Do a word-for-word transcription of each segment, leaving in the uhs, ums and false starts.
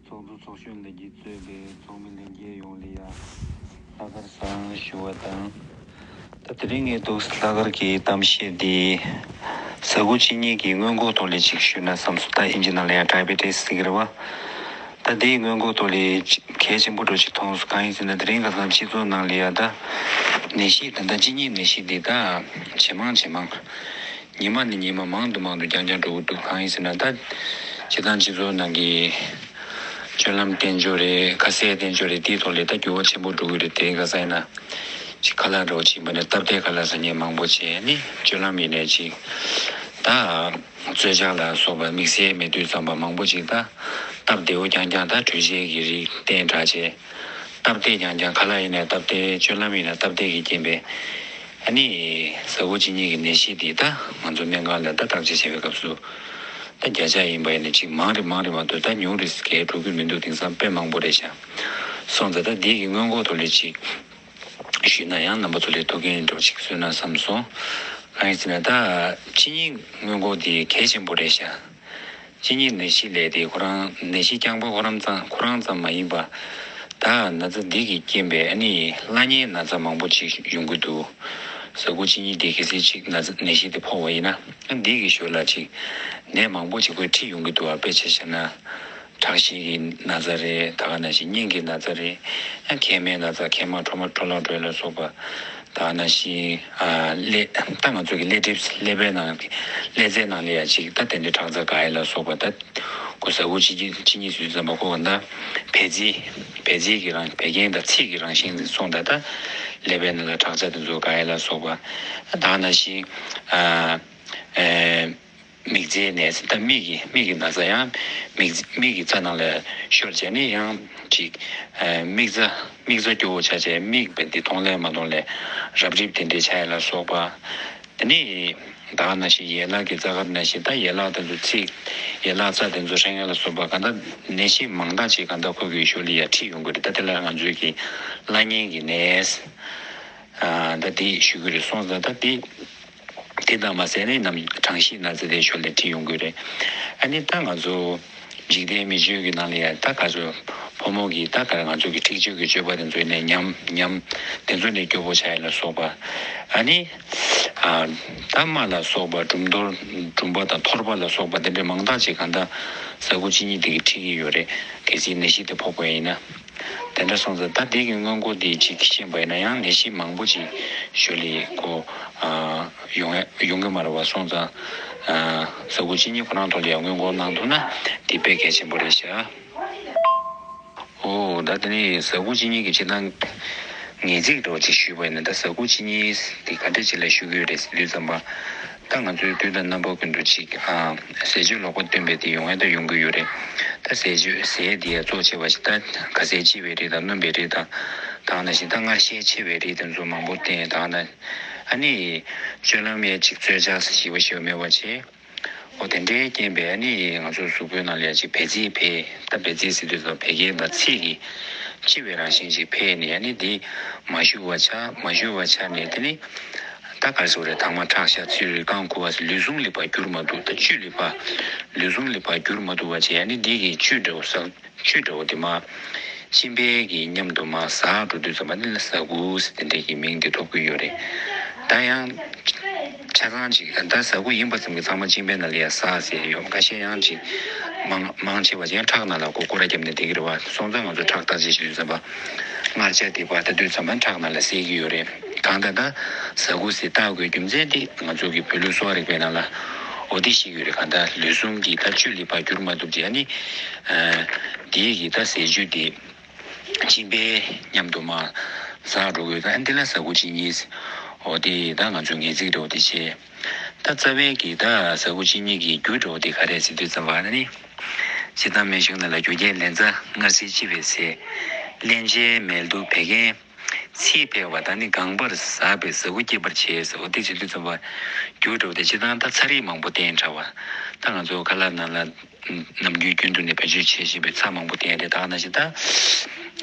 ཚོགས་གཙོ་ཚོགས་གཞོན་ལྷན་རྒྱས་གཙོས་པའི་ཚོགས་མི་ལྷན་རྒྱས་ཡོངས་ལ་ཡ་ལྷག་དཀར་བཟང་ཞུ་བ་དང་། ད་དེ་རིང་ངས་འདུག་ལྷག་དཀར་གྱི་གཏམ་བཤད་འདི་ཟ་ཁུ་གཅིན་སྙི་གི་སྔོན་འགོག་ཐོག་ལ་ཅིག་ཞུས་ན་བསམ་སོང་། ད་ཨིན་ཇི་ནང་ལ་ཡ་ཌའི་བེ་ཊི་སི་ཟེར་གྱི་རེད་བ། ད་འདིའི་སྔོན་འགོག་ཐོག་ལ་ཅིག་གལ་ཆེན་པོ་འདྲ་ཅིག་མཐོང་སོང་། གང་ཡིན་ཟེར་ན་དེ་རིང་ཁ་སང་སྤྱི་ཚོགས་ནང་ལ་ཡ་ད་ནད་གཞི་ད་ད་གཅིན་སྙི་ནད་གཞི་འདི་ད་ཇེ་མང་ཇེ་མང་། ཉི་མ་ནས་ཉི་མ་མང་དུ་མང་དུ་རྐྱང་རྐྱང་འགྲོ་གི་འདུག་གང་ཡིན་ཟེར་ན་ད་སྤྱིར་བཏང་སྤྱི་ཚོགས་ནང་གི་སྤྱོད་ལམ་བསྟན་བཅོས་རེད། ཁ་ཟས་བསྟན་བཅོས་རེད། དེའི་ཐོག་ལ་ད་འགྱུར་བ་ཆེན་པོ་འགྲོ་གི་རེད། དེ་ག་ས་ཡིན་ན་ཅིག་ཁ་ལག་འདྲ་བོ་ཅིག་ཡིན་པ་ནས་སྟབས་བདེ་ཁ་ལག་ཟ་མཁན་མང་པོ་བྱས་ནས་སྤྱོད་ལམ་ཡིན་ནས་ཅིག་ད་རྩོལ་བཅག་ལ་སོགས་པ་དམིགས་བསལ་མེད་དུས་ཙམ་པ་མང་པོ་ཅིག་ད་སྟབས་བདེ་བོ་རྐྱང་རྐྱང་ད་འཕྲུལ་ཆས་ཀྱི་རིགས་བསྟན་དྲགས་བྱས། སྟབས་བདེ་རྐྱང་རྐྱང་། ཁ་ལག་ཡིན་ནས་སྟབས་བདེ། སྤྱོད་ལམ་ཡིན་ནས་སྟབས་བདེ་གི་རྐྱེན་པས་ཨ་ནི་ཟ་ཁུ་གཅིན་སྙི་གི་ནད་གཞི་འདི་ད་ང་ཚོ་སྨན་ཁང་ལ་ད་བརྟག་དཔྱད་བྱེད་པའི་སྐབས་སུ་ད་བརྒྱ་ཆ་ཡིན་པ་ཡིན་ན་ཅིག་མང་རེ་མང་རེ་མ་གཏོགས་ད་ཉུང་རེ་གས་འགྲོ་གི་མི་འདུག་དེང་སང་དཔེ་མང་པོ་རེད་ཤག་སོང་ཙང་ད་འདི་གི་སྔོན་འགོག་ཐོག་ལ་ཅིག་ཞུས་ན་ཡང་རྣམ་པ་ཚོ་ལ་ཐུགས་ཕན་འདྲ་བོ་ཅིག་གསོས་ན་བསམ་སོང་། གང་ཡིན་ཟེར་ན་ད་གཅིན་སྙི་སྔོན་འགོག་འདི་གལ་ཆེན་པོ་རེད་ཤག་གཅིན་སྙི་ནད་གཞི་ལས་དེ་ཁོ་རང་ནད་གཞི་རྐྱང་པ་ཁོ་རང་ཙམ་ཁོ་རང་ཙམ་མ་ཡིན་པ། ད་ན་ཚ་འདི་གི་རྐྱེན་པས་ཨ་ནི་བླ་གཉན་ན་ཚ་མང་པོ་ཅིག་ཡོང་གི་འདུག་ཟ་ཁུ་གཅིན་སྙི་འདི་གལ་སྲིད་ཅིག་ན་ཚ་ནད་གཞི་དེ་ཕོག་པ་ཡིན་ན་འདི་གི་ཞོར་ལ་ཅིག་ནད་མང་པོ་ཅིག་ཁོས་ཁྲིད་ཡོང་གི་འདུག་བ། དཔེ་ཆ་བཞག་ན་ཁྲག་ཤེད་ཀྱི་ན་ཚ་རེད། ད་ག་ནང་བཞིན་སྙིང་གི་ན་ཚ་རེད། མཁལ་མའི་ན་ཚ་མཁལ་མ་འཕྲོ་མ་འཕྲོ་བརླག་འགྲོ་ཡ་ལ་སོགས་པ། ད་ག་ནང་བཞིན་ཀླད་ད་ང་ཚོ་གི་ཀླད་གྲིབ་ཀླད་པའི་ནང་གི་ཀླད་རྩའི་ནང་ལ་ཡ་ཅིག་ད་དེ་འདྲའི་ཁྲག་རྩ་འགག་ཡ་ལ་སོགས་པ། ད་ཁོ་ཟ་ཁུ་གཅིན་སྙི་གཅིན་སྙི་ཟེར་དུས་ཙམ་པ་ཁོ་ག་ད་བད་ཚིལ་བད་ཚིལ་གྱི་རང་བད་ཀན་དང་ཚིལ་གྱི་རང་བཞིན་དེ་སོང་ད་ད་ཀླད་པའི་ནང་ལ་ཁྲག་རྩ་དེ་ཚོ་འགག་ཡ་ལ་སོགས་པ། ད་ག་ནང་བཞིན་ཨ་ཨེ། མིག་རྩའི་ནད་ཟེར་ད་མིག་གི་མིག་གི་ན་ཚ་ཡང་མིག་མིག་གི་རྩ་ནང་ལ་ཤོར་བྱས་ནས་ཡང་ཅིག་ཨ་མིག་རྩ་མིག་རྩ་སྐྱོ་བོ་ཆགས་བྱས་མིག་དཔེ་འདི་མཐོང་ལེ་མ་མཐོང་ལེ་རབ་རིབ་དེ་འདྲས་ཆགས་ཡ་ལ་སོགས་པ། དེ་ནས་ད་ག་ནང་བཞིན་ཡན་ལག་གི་རྩ་དཀར་ནང་བཞིན་ད་ཡན་ལག་དེ་ཚོ་ཚིགས་ཡན་ལག་རྩ་དེ་ཚོ་ཧྲེང་ཡ་ལ་སོགས་པ་གང་ལྟར་ནད་གཞི་མང་དག་ཅིག་གང་ལྟར་ཁོ་གི་ཞོར་ལ་ཡ་ཁྲིད་ཡོང་གི་རེད། ད་དེ་ལ་ང་ཚོའི་གི་བླ་གཉན་གྱི་ནད་ཨ་ད་དེ་ཞུ་གི་རེད། སོང་ཙང་ད་དེ། དེ་དང་མ་ཟད་ནས་ནམ་གྲང་ཤིས་ན་ཚ་དེ་ཞོར་ལས་ཁྲིད་ཡོང་གི་རེད། ཨ་ནི་ད་ང་ཚོ་འཇིག་རྟེན་མི་ཆོས་ཀྱི་ནང་ལ་ཡང་ད་ག་ཚོད་ཕོ་མོ་གི་ད་ག་ང་ཚོ་གི་འཁྲིག་སྤྱོད་ཀྱི་སྤྱོད་པ་དེ་ཚོ་ནས་ཉམས་ཉམས་དེ་ཚོ་ནས་སྐྱོ་པོ་ཆགས་ཡ་ལ་སོགས་པ། ཨ་ནི་ཨ་ད་རྨ་ལ་སོགས་པ་འབྲུམ་ཐོར་འབྲུམ་པ་དང་ཐོར་པ་ལ་སོགས་པ་དེ་འདྲའི་མང་དག་ཅིག་གང་ལྟར་ཟ་ཁུ་གཅིན་སྙི་དེ་གིས་ཁྲིད་ཀྱི་ཡོད་རེད། གལ་སྲིད་ནད་གཞི་དེ་ཕོག་པ་ཡིན་ན། དེ་འདྲ་སོང་ཙང་ད་འདི་གི་སྔོན་འགོག་འདི་ཅིག་ཤེས་པ་ཡིན་ན་ཡང་ནད་གཞི་མང་པོ་ཅིག་ཞོར་ལས་ཁོ་ཨ་ཡོང་ཡ་ཡོང་གི་མ་རེད་བ། སོང་ཙང་ཨ་ཟ་ཁུ་གཅིན་སྙི་ཁོ་རང་ཐོག་ལ་ཡང་སྔོན་འགོག་གནང་ཐུབ་ན་འདི་དཔེ་གལ་ཆེན་པོ་རེད་ཤག་ཨོ་ད་དེ་ནས་ཟ་ཁུ་གཅིན་སྙི་གི་སྤྱིར་བཏང་ངེས་ཚིག་འདྲ་བོ་ཅིག་ཞུས་པ་ཡིན་ན། ད་ཟ་ཁུ་གཅིན་སྙི་འདི་ག་འདྲ་ཅིག་ལ་ཞུ་གི་ཡོད་རེད་ཟེར་དུས་ཙམ་པ། ད་ང་ཚོའི་དུས་དང་རྣམ་པ་ཀུན་ཏུ་ཅིག་ཨ་ཟས་སྤྱོད་ལོག་པ་སྟོན་པའི་དེ་ཡོང་ཡ་ད་ཡོང་གི་ཡོད་རེད། ད་ཟས་སྤྱོད་ཟས་འདི་ཡ་གཙོ་ཆེ་བ་ཞིག་ད་ཁ་ཟས་ལྕི་བའི་རིགས་དང་སྣུམ་པའི་རིགས་དང་། ད་ག་ནང་བཞིན་ད་མངར་ཤས་ཆེ་བའི་རིགས་དེ་ཚོ་མང་པོ་བསྟེན། ད་ག་ན་ཨ་ནི་སྤྱོད་ལམ་ཡ་ཅིག་རྩོལ་བཅག་ཟེར་ཞི་བ་ཞི་བ་མེད་པ་བྱས། འོ་དེ་འདྲའི་རྐྱེན་པས་ཨ་ནི་ང་ཚོ་གཟུགས་པོའི་ནང་ལ་ཡ་ཅིག་བད་ཚིལ་འཕེལ། ད་བད་ཚིལ་ཟེར་དུས་ཙམ་བད་ཀན་དང་ཚིལ་གྱི་ལྕི་བའི་རང་བཞིན་ཅིག་འཕེལ་ནས་ཨ་ནི་འདི་མ་ཞུ་བ་ཆགས། མ་ཞུ་བ་ཆགས་ནས་དེ་ནི། ད་ག་རེ་ཟེར་དགོས་རེད། དྭངས་མ་ཁྲག་ཤ་ཚིལ་རུས་རྐང་ཁུ་བ་ཟེར་ལུས་ཟུངས་ལ་ཕར་འགྱུར་མ་ཐུབ། ད་བཅུད་ལ་ཕར་ལུས་ཟུངས་ལ་ཕར་འགྱུར་མ་ཐུབ་པ་བྱས། ཨ་ནི་འདི་གི་བཅུད་འདྲ་བོ་ཟ་བཅུད་འདྲ་བོ་དེ་མར་གཅིན་པའི་གི་མཉམ་དུ་མར་ཟག་འགྲོ་དུས་ཙམ་པ་ནི་ལ་ཟ་ཁུ་ཟེར་དེ་འདྲའི་གི་མིང་དེ་ཐོབ་ཀྱི་ཡོད་རེད། ད་ཡང་ཆ་ཚང་ཅིག་ད་ཟ་ཁུ་ཡིན་པ་ཙམ་གྱིས་ཚང་མ་གཅིན་པའི་ནང་ལ་ཡ་ཟག་ཟེར་ཡོད། ཁ་ཤས་ཡང་ཅིག་མང་མང་ཆེ་བ་ཅིག་ཡང་ཁྲག་ནང་ལ་ཁོ་སྐོར་ར་བརྒྱབ་ནས་བསྡད་ཀྱི་རེད་བ། སོང་ཙང་ང་ཚོ་ཁྲག་བརྟག་དཔྱད་བྱེད་དུས་ཙམ་པ། མངར་ཆ་དེ་ཕར་ལྟ་དུས་ཙམ་པ་ཁྲག་ནང་ལ་གསལ་གྱི་ཡོད་རེད། གང་ལྟར་ད་ཟ་ཁུ་ཟེར་བཏགས་དགོས་རྒྱུ་མཚན་དེ་ང་ཚོ་གི་བོད་ལུགས་གསོ་བ་རིག་པའི་ནང་ལ་འོ་དེ་ཞིག་ཡོད་རེད། གང་ལྟར་ལུས་ཟུངས་ཀྱི་ད་བཅུད་ལ་ཕར་འགྱུར་མ་ཐུབ་ཅེས། ཨ་ནི་ཨ་དེའི་གི་ད་ཟས་བཅུད་དེ་གཅིན་པའི་མཉམ་དུ་མར་ཟག་འགྲོ་གི་ཡོད། ད་ཨ་འདི་ལ་ཟ་ཁུ་གཅིན་སྙི། འོ་དེ་ད་ང་ཚོའི་ངེས་ཚིག་འདྲ་བོ་དེ་བྱས། ད་རྩ་བའི་གི་ད་ཟ་ཁུ་གཅིན་སྙི་གི་རྒྱུ་འདྲ་བོ་དེ་ག་རེ་ཟེར་དུས་ཙམ་པ་ཨ་ནི། སྤྱིར་བཏང་སྨན་གཞུང་ནང་ལ་རྒྱུ་རྐྱེན་ལན་ཚྭ་མངར་ཟས་ལྕི་བའི་ཟས། རླན་ཅན་མལ་དུ་བད་ཀན་ཚིལ་འཕེལ་བ་དང་ནི་ལྒང་པར་ཟག་པའི་ཟ་ཁུ་སྐྱེད་པར་བྱེད་ཟེར། འོ་དེ་བྱེད་དུས་ཙམ་པ་རྒྱུ་འདྲ་བོ་དེ་སྤྱིར་བཏང་ད་ཚྭ་རིགས་མང་པོ་བསྟེན་དྲགས་པ། ད་ང་ཚོ་ཁ་ལག་ནང་ལ་ནམ་རྒྱུན་རྒྱུན་དུ་ནས་བེད་སྤྱོད་བྱེད་བཞིན་པའི་ཚྭ་མང་པོ་བསྟེན་རེད། ད་ག་ནང་བཞིན་ད་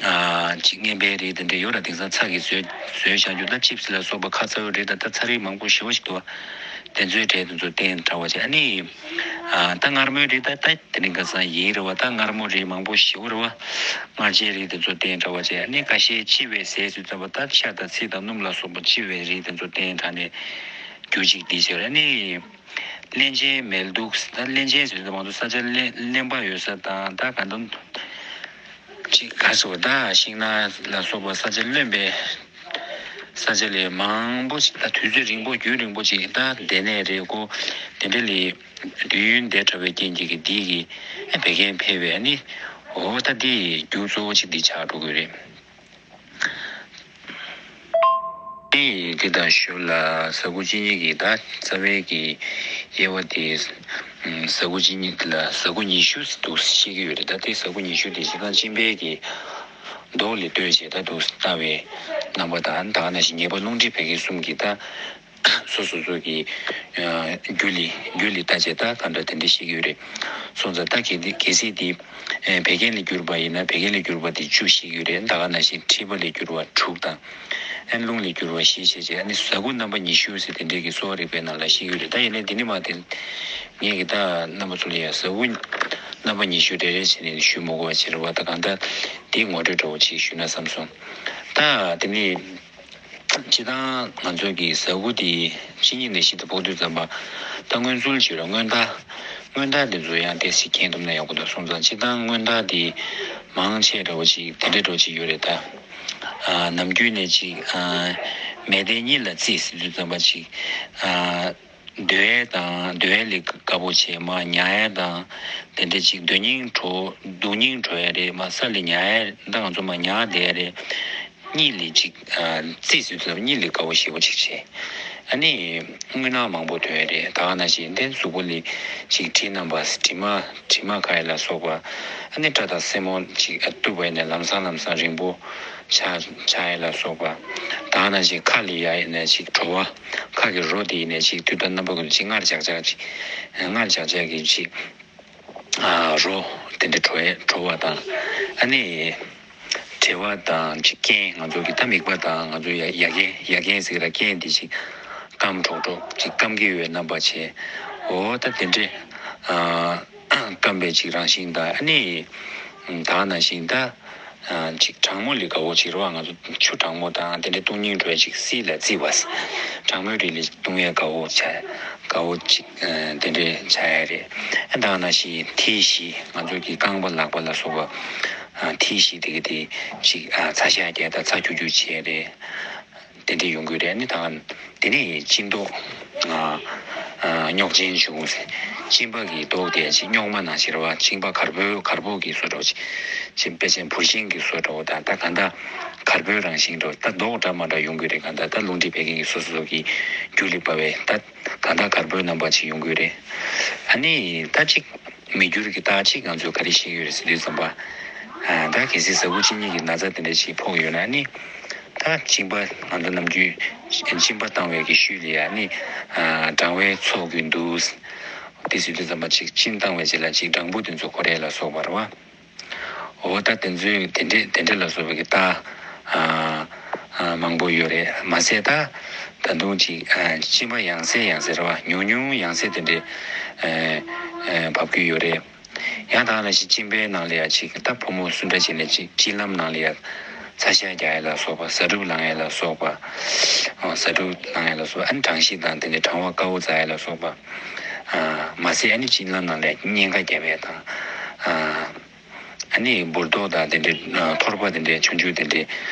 ཨ་ཅིག་རྔན་པའི་རིགས་དེ་འདྲ་ཡོད་ར། དེང་སང་ཚྭ་གིས་བཟོས་བཟོས་བཞག་རྒྱུ་ད་ཅིབ་སི་ལ་སོགས་པ་ཁ་ཚ་བོའི་རིགས་དང་ད་ཚྭ་རིགས་མང་པོ་ཞེ་པོ་ཞིག་འདུག་བ། དེ་ཚོའི་གྲས་དེ་ཚོ་བསྟན་དྲགས་པ་བྱས། ཨ་ནི་ད་མངར་མོའི་རིགས་ད་ད་དེ་རིང་ཁ་སང་ཡིན་རེད་བ། ད་མངར་མོ་རིགས་མང་པོ་ཞེ་པོ་རེད་བ། མངར་ཆའི་རིགས་དེ་ཚོ་བསྟན་དྲགས་པ་བྱས། ཨ་ནི་ཁ་ཤས་ལྕི་བའི་ཟས་ཟོས་ཙམ་པ། ད་ཤ་དང་ཚིལ་དང་སྣུམ་ལ་སོགས་པ་ལྕི་བའི་རིགས་དེ་ཚོ་བསྟན་དྲགས་ནས་རྒྱུ་གཅིག་འདི་བྱས་རེད། ཨ་ནི། རླན་ཅན་མལ་གདུགས། ད་རླན་ཅན་ཟེར་དུས་མང་དུ་ས་ཆ་རླན་རླན་པ་ཡོད་ས་དང་། ད་ག་འདུག་ཅིག་ག་སོགས་ད་ཤིང་ནགས་ལ་སོགས་པ་ས་ཆ་རློན་པའི་ས་ཆ་ལས་མང་པོ་ཞིག་ད་དུས་ཚོད་རིང་པོ་རྒྱུན་རིང་པོ་ཅིག་ད་བསྡད་ནས་རེད་གོ། དེ་འདྲ་ལས་དུས་ཡུན་བསྡད་དྲགས་པའི་རྐྱེན་གྱིས་ཀྱི་འདི་གི་ཨ་བད་ཀན་ཕལ་བས། ཨ་ནི་འོ་ད་འདི་རྒྱུ་གཙོ་བོ་ཅིག་འདི་ཆགས་འགྲོ་གི་རེད། དེ་དེ་དང་ཞོར་ལ་ཟ་ཁུ་གཅིན་སྙི་གི་ད་རྩ་བའི་གི་དབྱེ་བ་དེ། ཟ་ཁུ་གཅིན་སྙི་དེ་ལ་ཟ་ཁུ་ཉི་ཤུ་ཟེར་འདུག་བཤད་ཀྱི་ཡོད་རེད། ད་དེ་ཟ་ཁུ་ཉི་ཤུ་དེ་སྤྱིར་བཏང་གཅིན་པའི་གི་མདོག་ལ་ལྟོས་བྱས་ད་འདུག་ལྟ་བའི་རྣམ་པ་དང་། ད་ག་ནང་བཞིན་ཉེས་པ་རླུང་མཁྲིས་བད་ཀན་གསུམ་གྱི་ད། སོ་སོ་སོ་གི་ཨ་རྒྱུ་ལས་རྒྱུ་ལས་ལྟ་བྱས་ད་ག་འདྲ་དེ་འདྲ་བཤད་ཀྱི་ཡོད་རེད། སོང་ཙང་ད་གལ་ཏེ་གལ་སྲིད་དེ་ཨ་བད་ཀན་ལས་གྱུར་པ་ཡིན་ན་བད་ཀན་ལས་གྱུར་པ་དེ་བཅུ་བཤད་ཀྱི་ཡོད་རེད། ད་ག་ནང་བཞིན་མཁྲིས་པ་ལས་གྱུར་པ་དྲུག་དང་། ཨ་རླུང་ལས་གྱུར་པ་བཞི་བྱས་བྱས། ཨ་ནི་ཟ་ཁུ་རྣམ་པ་ཉི་ཤུ་ཟེར་དེ་འདྲས་ཀྱི་གསོ་བ་རིག་པའི་ནང་ལ་བཤད་ཀྱི་ཡོད་རེད། ད་ཡིན་ནའི་འདི་ནི་མ་དེ་ངས་ཀྱི་ད་རྣམ་པ་ཚོ་ལ་ཡ་ཟ་ཁུ་རྣམ་པ་ཉི་ཤུ་རེ་རེ་བྱས་ནས་ཞུ་མི་དགོས་པ་བྱས་རེད་བ། ད་གང་ལྟར་དེའི་ངོ་སྤྲོད་འདྲ་བོ་ཅིག་ཞུས་ན་བསམ་སོང་། ད་དེ་ནི། སྤྱིར་བཏང་ང་ཚོ་གི་ཟ་ཁུ་དེ་གཅིན་སྙི་ནད་གཞི་དེ་ཕོག་དུས་ཙམ་པ། ད་སྔོན་ཚུལ་བྱས་ར་སྔོན་རྟགས། སྔོན་རྟགས་དེ་ཚོ་ཡང་ཏོག་ཙམ་མཁྱེན་ཐུབ་ན་ཡག་པོ་འདུག་སོང་ཙང་། སྤྱིར་བཏང་སྔོན་རྟགས་དེ་མང་ཆེ་འདྲ་བོ་ཅིག་དེ་འདྲ་འདྲ་བོ་ཅིག་ཡོད་རེད་ད། ཨ་ནམ་རྒྱུན་ནས་ཅིག་ཨ་མལ་སྟན་གཉིས་ལ་རྩིས་ཟེར་དུས་ཙམ་པ་ཅིག་ཨ། སྡོད་ཡས་དང་སྡོད་ཡས་ལས་དཀའ་པོ་བྱས། མར་ཉལ་ཡས་དང་དེ་འདྲ་ཅིག་སྡོད་སྙིང་བྲོ་སྡོད་སྙིང་བྲོ་ཡས་རེད། མར་ས་ལ་ཉལ་ཡས། ད་ང་ཚོ་མར་ཉལ་བསྡད་ཡས་རེད། གཉིད་ལས་ཅིག་ཨ་རྩིས་ཟེར་དུས་གཉིད་ལས་དཀའ་པོ་ཞེ་པོ་ཅིག་བྱས། ཨ་ནི་རྔུལ་ནག་མང་པོ་ཐོན་ཡས་རེད། ད་ག་ནང་བཞིན་དེ་གཟུགས་པོ་ལ་ཅིག་དྲི་མནམ་པ། དྲི་མ་དྲི་མ་ཁ་ཡས་ལ་སོགས་པ། ཨ་ནི་སྐྲ་དང་སེན་མོ་ཅིག་ཨ་གཏུབ་པ་ཡིན་ན་ལམ་སང་ལམ་སང་རིང་པོ་ཆགས་ཆགས་ཡས་ལ་སོགས་པ། ད་ག་ནང་བཞིན་ཁ་ལ་ཡ་ཡིན་ན་ཅིག་བྲོ་བ། ཁ་གི་རོ་དེ་ཡིན་ནའི་ཅིག་དུས་དང་རྣམ་པ་ཀུན་ཏུ་ཅིག་མངར་ཆག་ཆག་ཅིག་མངར་ཆག་ཆག་གི་ཅིག་ཨ་རོ་དེ་འདྲ་བྲོ་བ་བྲོ་བ་དང་། ཨ་ནི་གྲེ་བ་དང་ཅིག་རྐན། ང་ཚོ་གི་ད་མིད་པ་དང་ང་ཚོ་ཡ་ཡ་རྐན་ཡ་རྐན་ཟེར་གི་ར། རྐན་དེ་ཅིག་སྐམ་ཀྲོག་ཀྲོག་ཅིག་སྐམ་གི་ཡོད་རྣམ་པ་བྱས། འོ་ད་དེ་འདྲ་ཨ་སྐམ་པའི་ཅིག་རང་བཞིན་དང་། ཨ་ནི་ད་ག་ནང་བཞིན་ད། ཅིག་གྲང་མོ་ལས་དགའ་བོ་ཅིག་རེད་བ། ང་ཚོ་ཆུ་གྲང་མོ་དང་དེ་འདྲ་བཏུང་སྙིང་བྲོ་ཡ་ཅིག་བསིལ་ལ་བརྩི་བ། གྲང་མོའི་རིགས་ལས་བཏུང་ཡ་དགའ་བོ་ཆགས། དགའ་བོ་ཅིག་དེ་འདྲ་ཆགས་ཡ་རེད། ཨ་ད་ག་ནང་བཞིན་མཐིལ་བཞི། ང་ཚོ་གི་རྐང་པ་ལག་པ་ལ་སོགས་པ་མཐིལ་བཞི་དེ་གི་དེ་ཅིག་ཚ་ཤ་རྒྱག་དང་ཚ་ཁྱུག་ཁྱུག་བྱས་རེད། དེ་འདྲ་ཡོང་གི་རེད། ཨ་ནི་ད་དེ་ནས་གཅིན་ཏོག་ཨ་ཨ་རྙོག་ཅན་བྱུང་ཟེར། གཅིན་པ་གི་མདོག་དེ་ཅིག་རྙོག་མ་ནང་བཞིན་རེད་བ། གཅིན་པ་གར་པོའི་གར་པོ་གི་བཟོ་འདྲ་བོ་ཅིག་ཅིག་དཔེ་ཅན་བུར་ཤིང་གི་བཟོ་འདྲ་བོ་དང་། ད་གང་ལྟར་གར་པོའི་རང་བཞིན་འདྲ་བོ། ད་མདོག་འདྲ་མ་འདྲ་ཡོང་གི་རེད། གང་ལྟར་ད་རླུང་མཁྲིས་བད་ཀན་གྱི་སོ་སོ་སོ་གི་རྒྱུ་ལས་པ་བས་ད་གང་ལྟར་གར་པོའི་རྣམ་པ་ཅིག་ཡོང་གི་རེད། ཨ་ནི་ད་ཅིག་མི་འགྱུར་གྱི་རྟགས་ཅིག་ང་ཚོས་ག་རེ་ཤེས་ཀྱི་ཡོད་རེད་ཟེར་དུས་ཙམ་པ། ཨ་ད་གལ་སྲིད་ཟ་ཁུ་གཅིན་སྙི་གི་ན་ཚ་དེ་འདྲ་ཅིག་ཕོག་ཡོད་ན། ཨ་ནི་ད་གཅིན་པ་ང་ཚོ་ནམ་རྒྱུན་གཅིན་པ་བཏང་བའི་གི་ཤུལ་ལ་ཡ་ནི་ཨ་སྦྲང་བུའི་ཚོགས་ཀྱིས་འདུ། དེ་ཟེར་དུས་ཙམ་པ་ཅིག་གཅིན་བཏང་བའི་རྗེས་ལ་ཅིག་སྦྲང་བུ་དེ་ཚོ་འཁོར་ཡས་ལ་སོགས་པ་རེད་བ། འོ་ད་དེ་ཚོའི་དེ་འདྲས་དེ་འདྲས་ལ་སོགས་པའི་གི་རྟགས་ཨ་ཨ་མང་པོ་ཡོད་རེད། མ་ཟད་ད་ད་དུང་ཅིག་ཨ་གཅིན་པ་ཡང་སེ་ཡང་སེ་རེད་བ། ཉུང་ཉུང་ཡང་སེ་དེ་འདྲས་ཨ་ཨ་བབས་ཀྱི་ཡོད་རེད། ཡང་ད་ག་ནང་བཞིན་གཅིན་པའི་ནང་ལ་ཡ་ཅིག་ད་ཕོ་མོ་སུ་འདྲ་ཅིག་ནས་ཅིག་གཅིན་ལམ་ནང་ལ་ཡ་ཚ་ཤ་རྒྱག་ཡས་ལ་སོགས་པ། ཟ་འཕྲུག་ལངས་ཡས་ལ་སོགས་པ། ཨ་ཟ་འཕྲུག་ལངས་ཡས་ལ་སོགས་པ། ཨ་ནི་གྲང་ཤིང་དང་དེ་འདྲའི་གྲང་བ་དཀར་པོ་འཛག་ཡས་ལ་སོགས་པ། ཨ་མ་ཟད་ཨ་ནི་གཅིན་ལམ་ནང་ལ་ཡ་གཉན་ཁ་རྒྱབ་ཡས་དང་། ཨ་ཨ་ནི་འབུར་རྡོག་དང་དེ་འདྲའི་ཨ་ཐོར་པ་དེ་འདྲའི་ཆུང་ཆུང་དེ་འདྲའི་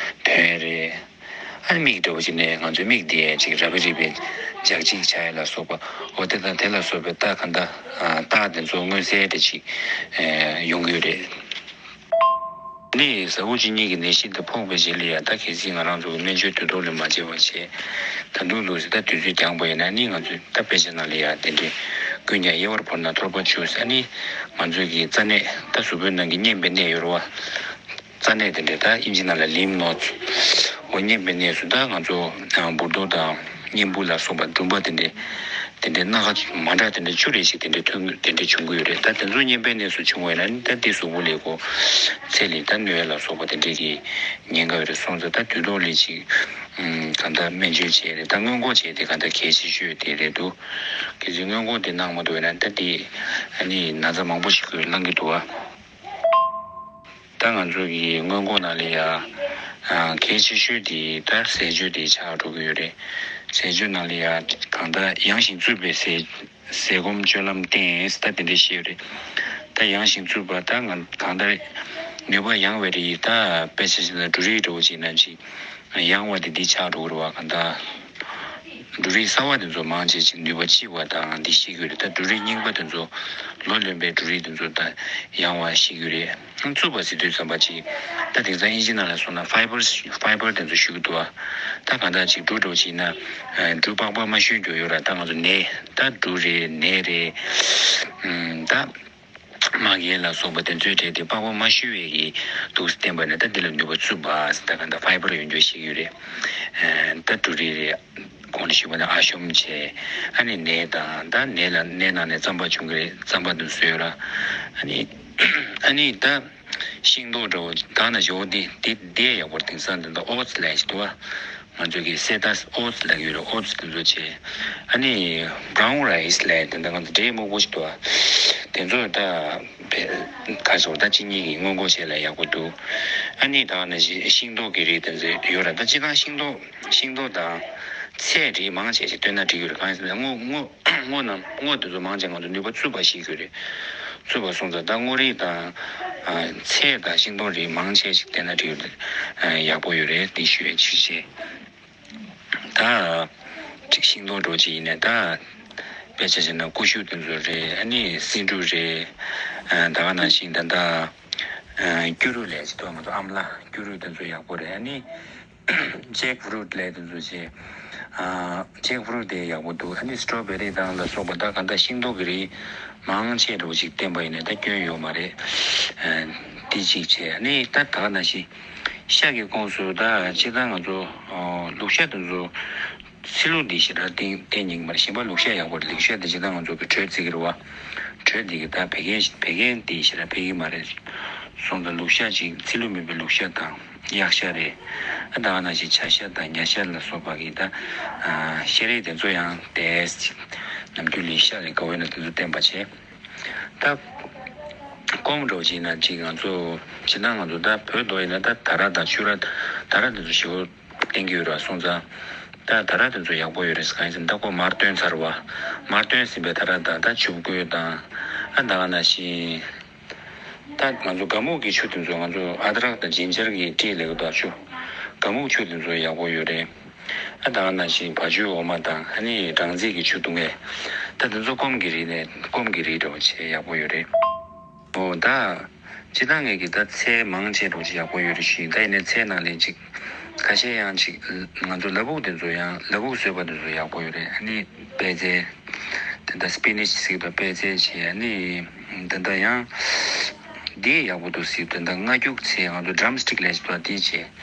ཐོན་ཡས་རེད། ཨ་ནི་མིག་འདྲ་བོ་ཅིག་ནས་ང་ཚོའི་མིག་འདི་ཡང་ཅིག་རབ་རིབ་པའི་འཇག་ཅིག་ཆགས་ཡས་ལ་སོགས་པ། འོ་དེ་དང་དེ་ལ་སོགས་པའི་རྟགས་གང་ལྟར་ཨ་རྟགས་དེ་ཚོ་མངོན་གསལ་དེ་ཅིག་ཨེ་ཡོང་གི་ཡོད་རེད། ནི་ཟ་ཁུ་གཅིན་སྙི་གི་ནད་གཞི་འདི་ཕོག་པའི་རྗེས་ལ་ཡང་ད་གལ་སྲིད་ང་རང་ཚོ་གི་སྨན་བཅོས་དུས་ཐོག་ལ་མ་བྱས་པ་བྱས། ད་དུང་འདུག་ཟེར་ད་དུས་ཚོད་འགྱངས་པ་ཡིན་ན་ནི་ང་ཚོས་ད་དཔེ་ཆ་ནང་ལ་ཡང་དེ་འདྲའི་ཀུན་ཀྱང་གཡེལ་བར་བོར་ན་ཐོར་པ་ཆུ་ཟེར། ཨ་ནི་ང་ཚོས་ཀྱི་རྩ་ནད་ད་གཟུགས་པོའི་ནང་གི་གཉན་པའི་ནད་ཡོད་རེད་བ། རྩ་ནད་དེ་འདྲའི་ད་དབྱིན་ཇི་ནང་ལ་ལིམ་ནོ་ཚོ། འོ་གཉན་པའི་གནས་སུ་ད་ང་ཚོ་འབུར་རྡོག་དང་གཉན་འབུ་ལ་སོགས་པ་འབུམ་པ་དེ་འདྲའི་དེ་འདྲའི་སྣ་ཁ་མ་འདྲ་དེ་འདྲ་བཅུ་རེ་ཞིག་དེ་འདྲའི་ཐོན་དེ་འདྲའི་བྱུང་གི་ཡོད་རེད། ད་དེ་ཚོ་གཉན་པའི་གནས་སུ་བྱུང་བ་ཡིན་ན་ནི་ད་དེ་གཟུགས་པོ་ལ་གོ་ཚད་ལས་ད་གནོད་ཡ་ལ་སོགས་པ་དེ་འདྲའི་གི་ཉེན་ཁ་ཡོད་རེད། སོང་ཙང་ད་དུས་ཐོག་ལ་ཅིག་ གང་ལྟར་སྨན་བཅོས་བྱས་རེད། ད་སྔོན་འགོག་བྱས་དེ་གང་ལྟར་གལ་ཆེ་ཤོས་དེ་རེད་འདུག་གལ་སྲིད་སྔོན་འགོག་དེ་གནང་མ་ཐུབ་ན་ད་དེ་ཨ་ནི་ན་ཚ་མང་པོ་ཞིག་ཁོས་བསླང་གི་འདུག་ཨ། ད་ང་ཚོ་གི་སྔོན་འགོག་ནང་ལ་ཡ་གལ་ཆེ་ཤོས་དེ་ད་ཟས་སྤྱོད་དེ་ཆགས་འགྲོ་གི་ཡོད་རེད། ཟས་སྤྱོད་ནང་ལ་ཡ་གང་ལྟར་ཡང་ཞིང་རྩུབ་པའི་ཟས། ཟས་སྐོམ་སྤྱོད་ལམ་བསྟེན་ད་དེ་འདྲ་བཤད་ཡོད་རེད། ད་ཡང་ཞིང་རྩུབ་པ་ད་ང་གང་ལྟར་ནུས་པ་ཡང་བའི་རིགས་ད་དཔེ་ཆ་ཞིག་ལ་འབྲུ་རིགས་འདྲ་བོ་ཅིག་ན་ཅིག་ཡང་བ་དེ་འདི་ཆགས་འགྲོ་གི་རེད་བ། གང་ལྟར་འབྲུ་རིགས་གསར་བ་དེ་ཚོ་མང་ཆེ་ཅིག་ནུས་པ་ལྕི་བ་དང་འདི་ཤེས་ཀྱི་ཡོད་རེད། ད་འབྲུ་རིགས་རྙིང་པ་དེ་ཚོ་ལོ་ལོན་པའི་འབྲུ་རིགས་དེ་ཚོ་ད་ཡང་བ་ཤེས་ཀྱི་ཡོད་རེད། རྩུབ་པ་ཟེར་དུས་ཙམ་པ་ཅིག་ད་དེང་སང་ཨིན་ཇི་ནང་ལ་སོང་ན་ཕའི་བར་ཕའི་བར་དེ་ཚོ་ཞུ་གི་འདུག་བ། ད་གང་ལྟར་ཅིག་འབྲུ་འདྲ་བོ་ཅིག་ན་འབྲུ་པགས་པ་མ་ཞུ་རྒྱུ་ཡོད་ར། ད་ང་ཚོ་ནས་ད་འབྲུ་རེད་ནས་རེད། ད་མ་གིན་ལ་སོགས་པ་དེ་ཚོའི་གྲས་དེ་པགས་པ་མ་ཞུ་བའི་གི་དུག་བསྟེན་པ་ནས་ད་འདི་ལ་ནུས་པ་རྩུབ་པ་ཟེར་ད་གང་ལྟར་ཕའི་བར་ཡོད་རྒྱུ་ཞིག་ཡོད་རེད། ད་འབྲུ་རིགས་རེད། གོང་ནས་ཞུས་པ་ནང་ཨ་ཤོམ་བྱས། ཨ་ནི་ནས་དང་ད་ནས་ལ་ནས་ནང་ནས་རྩམ་པ་བྱུང་གི་རེད། རྩམ་པ་དེ་བཟོས་ར། ཨ་ནི་ཨ་ནི་ད་ཤིང་ཏོག་འདྲ་བོ་ད་ན་ཞོ་འདི་འདི་འདི་ཡག་པོ་རེད། དེང་སང་འདི་འདི་ཨོ་ཙི་ལས་ཞིག་འདུག་བ། ང་ཚོ་གི་སེ་ཏཱ་ཨོ་ཙི་ལབ་ཡོད་རེད། ཨོ་ཙི་དེ་ཚོ་བྱས། ཨ་ནི་བྷ་རའུན་རའི་སི་ལབ་དེ་འདྲ་ང་ཚོ་འབྲས་སྨུག་པོ་ཞིག་འདུག་བ། དེ་ཚོ་ད་བེ་ཁ་སོ་ད་གཅིན་སྙི་གི་སྔོན་འགོག་བྱས་ལ་ཡག་པོ་འདུག་ཨ་ནི་ད་ན་ཞིང་ཏོག་གི་རིགས་དེ་ཚོ་ཡོད་ར། ད་སྤྱིར་བཏང་ཤིང་ཏོག་ཤིང་ཏོག་དང་ཚལ་རིགས་མང་ཆེ་ཞིག་བསྟེན་ན་འགྲིག་གི་རེད། གང་ཡིན་ཟེར་ན་སྔོ་སྔོ་སྔོ་རྣམས་སྔོ་དེ་ཚོ་མང་ཆེ་ང་ཚོ་ནུས་པ་རྩུབ་པ་ཞིག་གི་རེད། རྩུབ་པ་སོང་ཙང་ད་སྔོ་རིགས་དང་ཚལ་དང་ཤིང་ཏོག་རིགས་མང་ཆེ་ཞིག་བསྟེན་ན་འགྲིག་གི་རེད། ཡག་པོ་ཡོད་རེད། དེ་ཞུ་ཡས་ཞུ་བྱས། ད་ཅིག་ཤིང་ཏོག་འདྲ་བོ་ཅིག་ཡིན་ནའི་ད་དཔེ་ཆ་བཞག་ན་ཀུ་ཤུ་དེ་ཚོ་རེད། ཨ་ནི་སེ་འབྲུ་རེད། ད་ག་ནང་བཞིན་ད་ལྟ་སྐྱུ་རུ་ལས་ཅིག་ཏུ་ང་ཚོ་ཨམ་ལ་སྐྱུ་རུ་དེ་ཚོ་ཡག་པོ་རེད། ཨ་ནི་ཇེག་ཕུ་རུ་ལས་དེ་ཚོ་བྱས། ཇེག་ཕུ་རུ་དེ་ཡག་པོ་འདུག་ཨ་ནི་སི་ཊོ་བེ་རི་དང་ལ་སོགས་པ་ད་ག་ད་ཤིང་ཏོག་གི་རིགས་མང་ཆེ་འདྲ་བོ་ཅིག་བསྟེན་པ་ཡིན་ནའི་ད་སྐྱོན་ཡོད་མ་རེད། དེ་གཅིག་བྱས། ཨ་ནི་ད་ད་ག་ནང་བཞིན་ཤ་གི་ཁོངས་སུ་ད་སྤྱིར་བཏང་ང་ཚོ་ལུག་ཤ་དེ་ཚོ་ཚིལ་ལུ་འདི་ཞེ་དྲག་བསྟེན་བསྟེན་ཉན་གྱི་མ་རེད། གཞན་པ་ལུག་ཤ་ཡག་པོ་རེད། ལུག་ཤ་དེ་སྤྱིར་བཏང་ང་ཚོ་གི་དྲོད་བརྩི་གི་རེད་བ། དྲོད་འདི་གི་ད་བད་ཀན་བད་ཀན་འདི་ཞེ་དྲག་འཕེལ་གྱི་མ་རེད། སོང་ཙང་ལུག་ཤ་ཅིག་ཚིལ་ལུ་མེད་པའི་ལུག་ཤ་དང་གཡག་ཤ་རེད། ཨ་ད་ག་ནང་བཞིན་བྱ་ཤ་དང་ཉ་ཤ་ལ་སོགས་པ་གི་ད་ཤ་རིགས་དེ་ཚོ་ཡང་ཏོག་ཙམ་ནམ་རྒྱུན་ལུག་ཤ་རེད་དགའ་བོ་ཡིན་ན་དེ་ཚོ་བསྟེན་པ་བྱས། ད་སྐོམ་འདྲ་བོ་ཅིག་ན་ཅིག་ང་ཚོ་སྤྱིར་བཏང་ང་ཚོ་ད་བོད་མདོ་ཡིན་ན་ད་ད་ར་དང་ཕྱུ་ར་ད་ར་དེ་ཚོ་ཞེ་པོ་བསྟེན་གྱི་ཡོད་ར། སོང་ཙང་ད་ད་ར་དེ་ཚོ་ཡག་པོ་ཡོད་རེད། གང་ཡིན་ཟེར་ན་ད་ཁོ་མར་བཏོན་ཚར་བ། མར་བཏོན་ཟིན་པའི་ད་ར་དང་ད་ཆུ་བསྐོལ་དང་ཨ་ད་ག་ནང་བཞིན་ད་ང་ཚོ་གའུ་མུག་གི་ཆུ་དེ་ཚོ་ང་ཚོ་ཨ་དྲག་དང་ཇིན་ཇར་གྱི་ཏྲི་ལབ་ཀྱི་འདུག་ཆུ་གའུ་མུག་ཆུ་དེ་ཚོ་ཡག་པོ་ཡོད་རེད། ཨ་ད་ག་ནང་བཞིན་བ་ཕྱུགས་འོ་མ་དང་ཨ་ནི་སྦྲང་རྩི་གི་ཆུ་བཏུང་ངེས། ད་དེ་ཚོ་སྐོམ་གྱི་རིགས་ནས་སྐོམ་གྱི་རིགས་འདྲ་བོ་བྱས་ཡག་པོ་ཡོད་རེད། འོ་ད། སྤྱིར་བཏང་ངས་ཀྱི་ད་ཚལ་མང་ཆེ་འདྲ་བོ་ཅིག་ཡག་པོ་ཡོད་རེད་ཞུས། ད་ཡིན་ནའི་ཚལ་ནང་ལས་ཅིག་ཁ་ཤས་ཡང་ཅིག་ང་ཚོ་ལ་ཕུག་དེ་ཚོ་ཡང་ལ་ཕུག་བཟོས་པ་དེ་ཚོ་ཡག་པོ་ཡོད་རེད། ཨ་ནི་པད་ཚལ། དེ་འདྲ་སི་པི་ནིཆ་ཟེར་བ་པད་ཚལ་བྱས། ཨ་ནི་དེ་འདྲ་ཡང་འདི་ཡག་པོ་འདུག་ཟེར་དེ་འདྲ་རྔ་རྒྱུག་ཚལ་ང་ཚོ་ཌྲམ་སི་ཊིག་ལབ་ཅིག་འདུག་དེ་བྱས།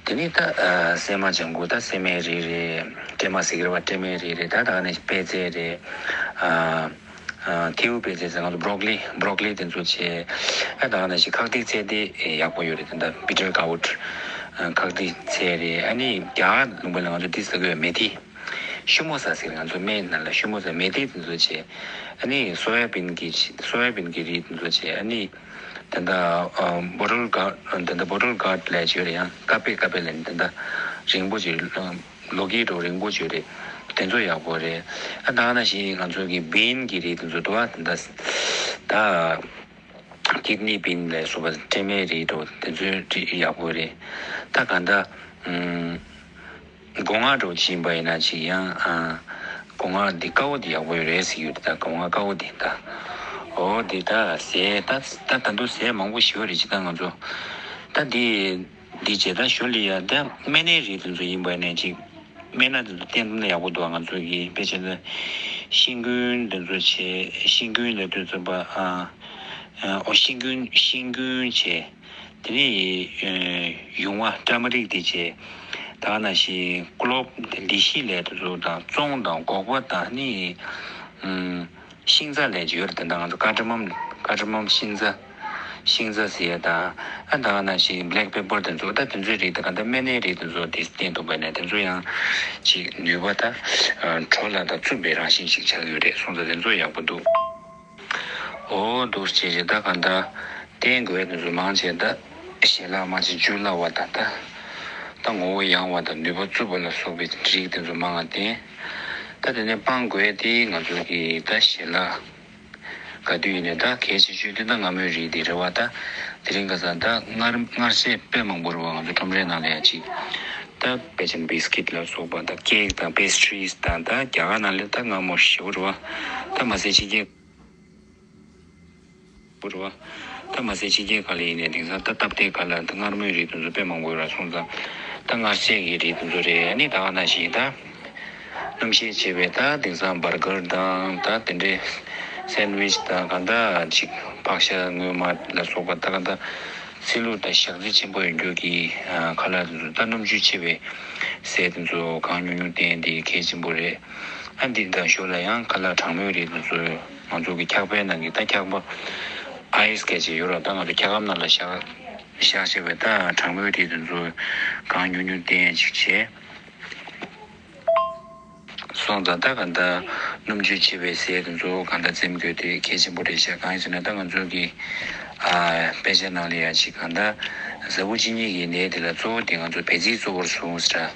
དེ་ནས་ད་ཨ་སྲན་མ་ལྗང་གུ་ད་སྲན་མའི་རིགས་རེད། སྲན་མ་ཟེར་གྱི་རེད་བ། སྲན་མའི་རིགས་རེད། ད་ད་ག་ནང་བཞིན་པད་ཚལ་རེད། ཨ་ཨ་ཐེའུ་པད་ཚལ་ཟེར་ང་ཚོ་བྷོ་རོ་ཀོ་ལི་བྷོ་རོ་ཀོ་ལི་དེ་ཚོ་བྱས། ཨ་ད་ག་ནང་བཞིན་ཁག་ཏིག་ཚལ་དེ་ཡག་པོ་ཡོད་རེད། དེ་འདྲ་བྷི་ཊར་གའུཊ་ཁག་ཏིག་ཚལ་རེད། ཨ་ནི་རྒྱ་གར་ལུང་པ་ལ་ང་ཚོ་འདི་ཟ་གི་ཡོད་མེ་ཐི། ཤུ་མོ་ཟ་ཟེར་ང་ཚོ་སྨན་ནང་ལ་ཤུ་མོ་ཟ་མེ་ཐི་དེ་ཚོ་བྱས། ཨ་ནི་སོ་ཡ་བིན་གྱི་སོ་ཡ་བིན་གྱི་རིགས་དེ་ཚོ་བྱས། ཨ་ནི་དེ་འདྲ་ཨ་བོ་ཊལ་གྷར་དེ་འདྲ་བོ་ཊལ་གྷར་ལབ་ཅིག་ཡོད་རེད། ཡང་ཀ་པེ་ཀ་པེ་ལབ་ནས་དེ་འདྲ་རིང་པོ་ཅིག་ལོ་ཀི་འདྲ་རིང་པོ་ཅིག་ཡོད་རེད། དེ་ཚོ་ཡག་པོ་རེད། ཨ་ད་ག་ནང་བཞིན་ང་ཚོ་གི་བིན་གྱི་རིགས་དེ་ཚོ་འདུག་བ། དེ་འདྲ་ད་ཀིད་ནི་བིན་ལབ་སོགས་པ་སྲན་མའི་རིགས་འདྲ་དེ་ཚོའི་རིགས་ཡག་པོ་རེད། ད་ག་འདྲ་ཨུམ། སྒོ་ང་འདྲ་བོ་ཅིག་ཡིན་པ་ཡིན་ན་ཅིག་ཡང་ཨ། སྒོ་ང་འདི་དཀར་པོ་འདི་ཡག་པོ་ཡོད་རེད་ཟེར་གྱི་ཡོད་རེད། ད་སྒོ་ང་དཀར་པོ་འདི་ད། འོ་འདི་ད་ཟས་ད་ད་ད་དུང་ཟས་མང་པོ་ཞིག་ཡོད་རེད། ཅི་ད་ང་ཚོ་ད་འདི་འདི་བྱས་ད་ཞོར་ལ་ཡ་ད་སྨན་སྣའི་རིགས་དེ་ཚོ་ཡིན་པ་ཡིན་ན་ཅིག་སྨན་སྣ་དེ་ཚོ་བསྟེན་ཐུབ་ན་ཡག་པོ་འདུག་ང་ཚོ་གི་དཔེ་བྱས་ན་ཤིང་ཀུན་དེ་ཚོ་བྱས། ཤིང་ཀུན་ལ་དུས་ཚོད་པ་ཨ། ཨོ་ཤིང་ཀུན་ཤིང་ཀུན་བྱས། དེ་ནས་ཡུང་བ་ཊར་མ་རིག་དེ་བྱས། ད་ག་ནང་བཞིན་ཀློབ་དེ་ལི་ཤི་ལས་དེ་ཚོ་དང་བཙོང་དང་སྒོག་པ་དང་ནི་ཤིང་ཚ་ལས་ཅིག་ཡོད་རེད། དེ་འདྲ་ང་ཚོ་ཀ་ཏྲ་མམ་ཀ་ཏྲ་མམ་ཤིང་ཚ་ ཤིང་ཚ་ཟེར་ཡ་དང་། ཨ་ད་ག་ནང་བཞིན་black pepper དེ་ཚོ། ད་དེ་ཚོའི་རིགས་དང་ག་ད་སྨན་སྣའི་རིགས་དེ་ཚོ་དེ་བསྟེན་ཐུབ་པ་ནས་དེ་ཚོ་ཡང་ཅིག་ནུས་པ་ད་དྲོ་ལ་ད་བཙུགས་པའི་རང་བཞིན་ཞིག་ཆགས་ཡོད་རེད། སོང་ཙང་དེ་ཚོ་ཡག་པོ་འདུག་འོ་འདུག་བྱས་བྱས་ད་ག་ད་བསྟེན་དགོས་དེ་ཚོ་མང་ཆེ་ད་ཞལ་ལག་མང་ཆེ་འཇུ་སླ་བ་དང་། ད་ད་ངོ་བོ་ཡང་བ་དང་ནུས་པ་རྩུབ་པ་ལ་སོགས་པའི་རིགས་དེ་ཚོ་མང་བ་བསྟེན། ད་དེ་ནས་སྤང་དགོས་དེ་ང་ཚོ་གི་ད་ཞལ་ལག་ག་དུས་ཡིན་ནའི་ད་གལ་ཆེ་ཤོས་དེ་ད་མངར་མོའི་རིགས་དེ་རེད་བ། ད་དེ་རིང་ཁ་སང་ད་མངར་མངར་ཟས་དཔེ་མང་པོ་རེད་བ། ང་ཚོ་ཁྲོམ་རའི་ནང་ལ་ཡ་ཅིག་ད་དཔེ་ཅན་བིས་ཀིཊ་ལ་སོགས་པ་ད་ཀེག་དང་པེ་སི་ཊི་རིས་དང་། ད་རྒྱ་གར་ནང་ལ་ད་མངར་མོ་ཞེ་པོ་རེད་བ། ད་མ་ཟད་ཕྱི་རྒྱལ་པོ་རེད་བ། ད་མ་ཟད་ཕྱི་རྒྱལ་ཁག་ལ་ཡིན་ནའི་དེང་སང་ད་སྟབས་བདེ་ཁག་ལ་ད་མངར་མོའི་རིགས་དེ་ཚོ་དཔེ་མང་པོ་ཡོད་ར། སོང་ཙང་ད་མངར་ཟས་ཀྱི་རིགས་དེ་ཚོ་རེད། ཨ་ནི་ད་ག་ནང་བཞིན་ད་སྣུམ་ཤས་ཆེ་བའི་ད་དེང་སང་བར་གར་དང་ད་དེ་འདྲའི་སེན་ཝིཆ་དང་གང་ད་ཅིག་ཕག་ཤ་སྔོན་མ་ལ་སོགས་པ་ད་གང་ད་ཚིལ་ལུ་དང་ཞག་ཚི་ཆེན་པོ་ཡོད་རྒྱུ་གི་ཁ་ལག་དེ་ཚོ། ད་སྣུམ་བཅུད་ཆེ་བའི་ཟས་དེ་ཚོ་གང་ཉུང་ཉུང་བསྟེན་དེ་གལ་ཆེན་པོ་རེད། ཨ་འདི་དང་ཞོར་ལ་ཡང་ཁ་ལག་གྲང་མོའི་རིགས་དེ་ཚོ། ང་ཚོ་གི་འཁྱག་པའི་ནང་གི་ད་འཁྱག་པ་ཨའི་སི་སྐད་ཆ་ཡོད་ར། ད་ང་ཚོ་འཁྱག་སྒམ་ནང་ལ་བཞག་བཞག་བྱས་པའི་ད་གྲང་མོའི་རིགས་དེ་ཚོ་གང་ཉུང་ཉུང་བསྟེན་ཅིག་བྱས། སོང་ཙང་ད་ག་ད་སྣུམ་བཅུད་ཆེ་བའི་ཟས་དེ་ཚོ་ག་ད་འཛེམ་དགོས་དེ་གལ་ཆེན་པོ་རེད་ཤག་གང་ཡིན་ཟེར་ན་ད་ང་ཚོ་གི་ཨ་དཔེ་ཆ་ནང་ལ་ཡ་ཅིག་ག་ད་ཟ་ཁུ་གཅིན་སྙི་གི་ནད་དེ་ལ་གཙོ་བོ་དེ་ང་ཚོ་བད་ཚིལ་གཙོ་བོར་བཟུང་ཟེར་ར།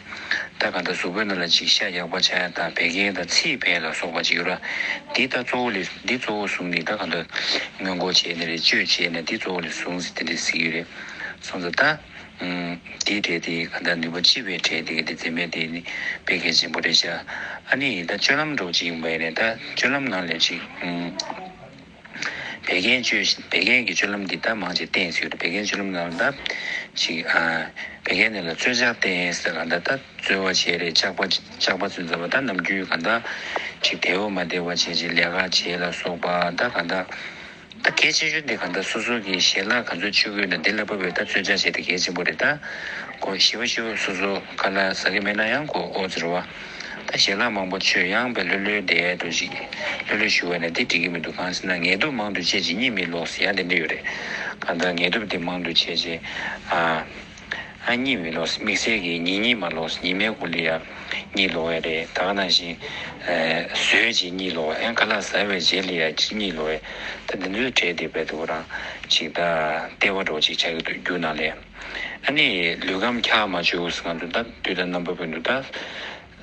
ད་ག་ད་གཟུགས་པོའི་ནང་ལ་ཅིག་ཤ་ཡག་པ་ཆགས་ཡ་དང་བད་ཀན་དང་ཚིལ་འཕེལ་ལ་སོགས་པ་ཅིག་ཡོད་ར། འདི་ད་གཙོ་བོ་ལས་འདི་གཙོ་བོ་བཟུང་ནས་ད་ག་ད་སྔོན་འགོག་བྱས་ནས་རེད། བཅོས་བྱས་ནས་འདི་གཙོ་བོ་ལས་བཟུང་ཟེར་དེ་འདྲ་ཟེར་གྱི་ཡོད་རེད། སོང་ཙང་ད་ཨུམ་དེའི་གྲས་དེ་ག་ད་ནུས་པ་ལྕི་བའི་གྲས་དེ་ག་དེ་འཛེམ་མེད་དེ་ནི་དཔེ་གལ་ཆེན་པོ་རེད་ཤག་ཨ་ནི་ད་སྤྱོད་ལམ་འདྲ་བོ་ཅིག་ཡིན་པ་ཡིན་ནའི་ད་སྤྱོད་ལམ་ནང་ལ་ཅིག་ཨུམ། བད་ཀན་བཅོས་བད་ཀན་གྱི་སྤྱོད་ལམ་འདི་ད་མང་ཆེ་བསྟེན་ཟེར་ཡོད་རེད། བད་ཀན་སྤྱོད་ལམ་ནང་ད་ཅིག་ཨ་བད་ཀན་ནས་ལ་རྩོལ་བཅག་བསྟེན་ཟེར་ག་ད་ད་རྩོལ་བ་བྱས་རེད། བཅག་པ་བཅག་པ་ཚུན་ཚོད་པ་ད་ནམ་རྒྱུན་ག་ད་ཅིག་དལ་བོ་མ་བདེ་བ་བྱས་བྱས་ལས་ཀ་བྱས་ལ་སོགས་པ་ད་ག་ད་ད་གལ་ཆེ་ཤོས་འདི་ག་ད་སོ་སོ་གི་ཞལ་ལག་ག་ཚོད་མཆོད་དགོས་ན་འདི་ལ་བབས་པའི་ད་རྩོལ་བཅག་བྱས་ཏེ་གལ་ཆེན་པོ་རེད། ད་གོ་ཞི་བ་ཞི་བ་སོ་སོ་ཁ་ལག་ཟ་གི་མེད་ན་ཡང་གོ་ཨོ་ཟེར་བ། ད་ཞལ་ལག་མང་པོ་མཆོད་ཡང་པའི་ལྷོད་ལྷོད་བསྡད་འགྲོ་ཞིག་ལྷོད་ལྷོད་ཞུ་བ་ནས་དེ་འགྲིག་གི་མི་འདུག་གང་ཟེར་ན་ངལ་དུབ་མང་དུ་སྤྱད་ཅིང་གཉིད་མི་ལོག་ཟེར་ཡ་དེ་འདྲ་ཡོད་རེད། གང་ལྟར་ངལ་དུབ་དེ་མང་དུ་སྤྱད་ཅིང་ཨ་ཨ་གཉིད་མི་ལོག་དམིགས་བསལ་གྱི་ཉིན་གཉིད་མ་ལོག་ཉི་མའི་གུང་ལ་ཡ་གཉིད་ལོག་ཡ་རེད། ད་ག་ནང་བཞིན་ཟོས་ཅིང་གཉིད་ལོག་ཡ། ཁ་ལག་ཟ་བའི་རྗེས་ལ་ཡ་གཉིད་ལོག་ཡ། ད་འདི་ཚོའི་གྲས་དེ་བས་དུ་རང་ཅིག་ད་ལྟེ་བ་འདྲ་བོ་ཅིག་ཆགས་ཀྱི་འདུག་རྒྱུ་ནང་ལ་ཡ། ཨ་ནི་ལུས་ཁམས་འཁྱག་མ་བཅུག་ང་ཚོ་ད་དུས་དང་རྣམ་པ་ཀུན་ཏུ་ད་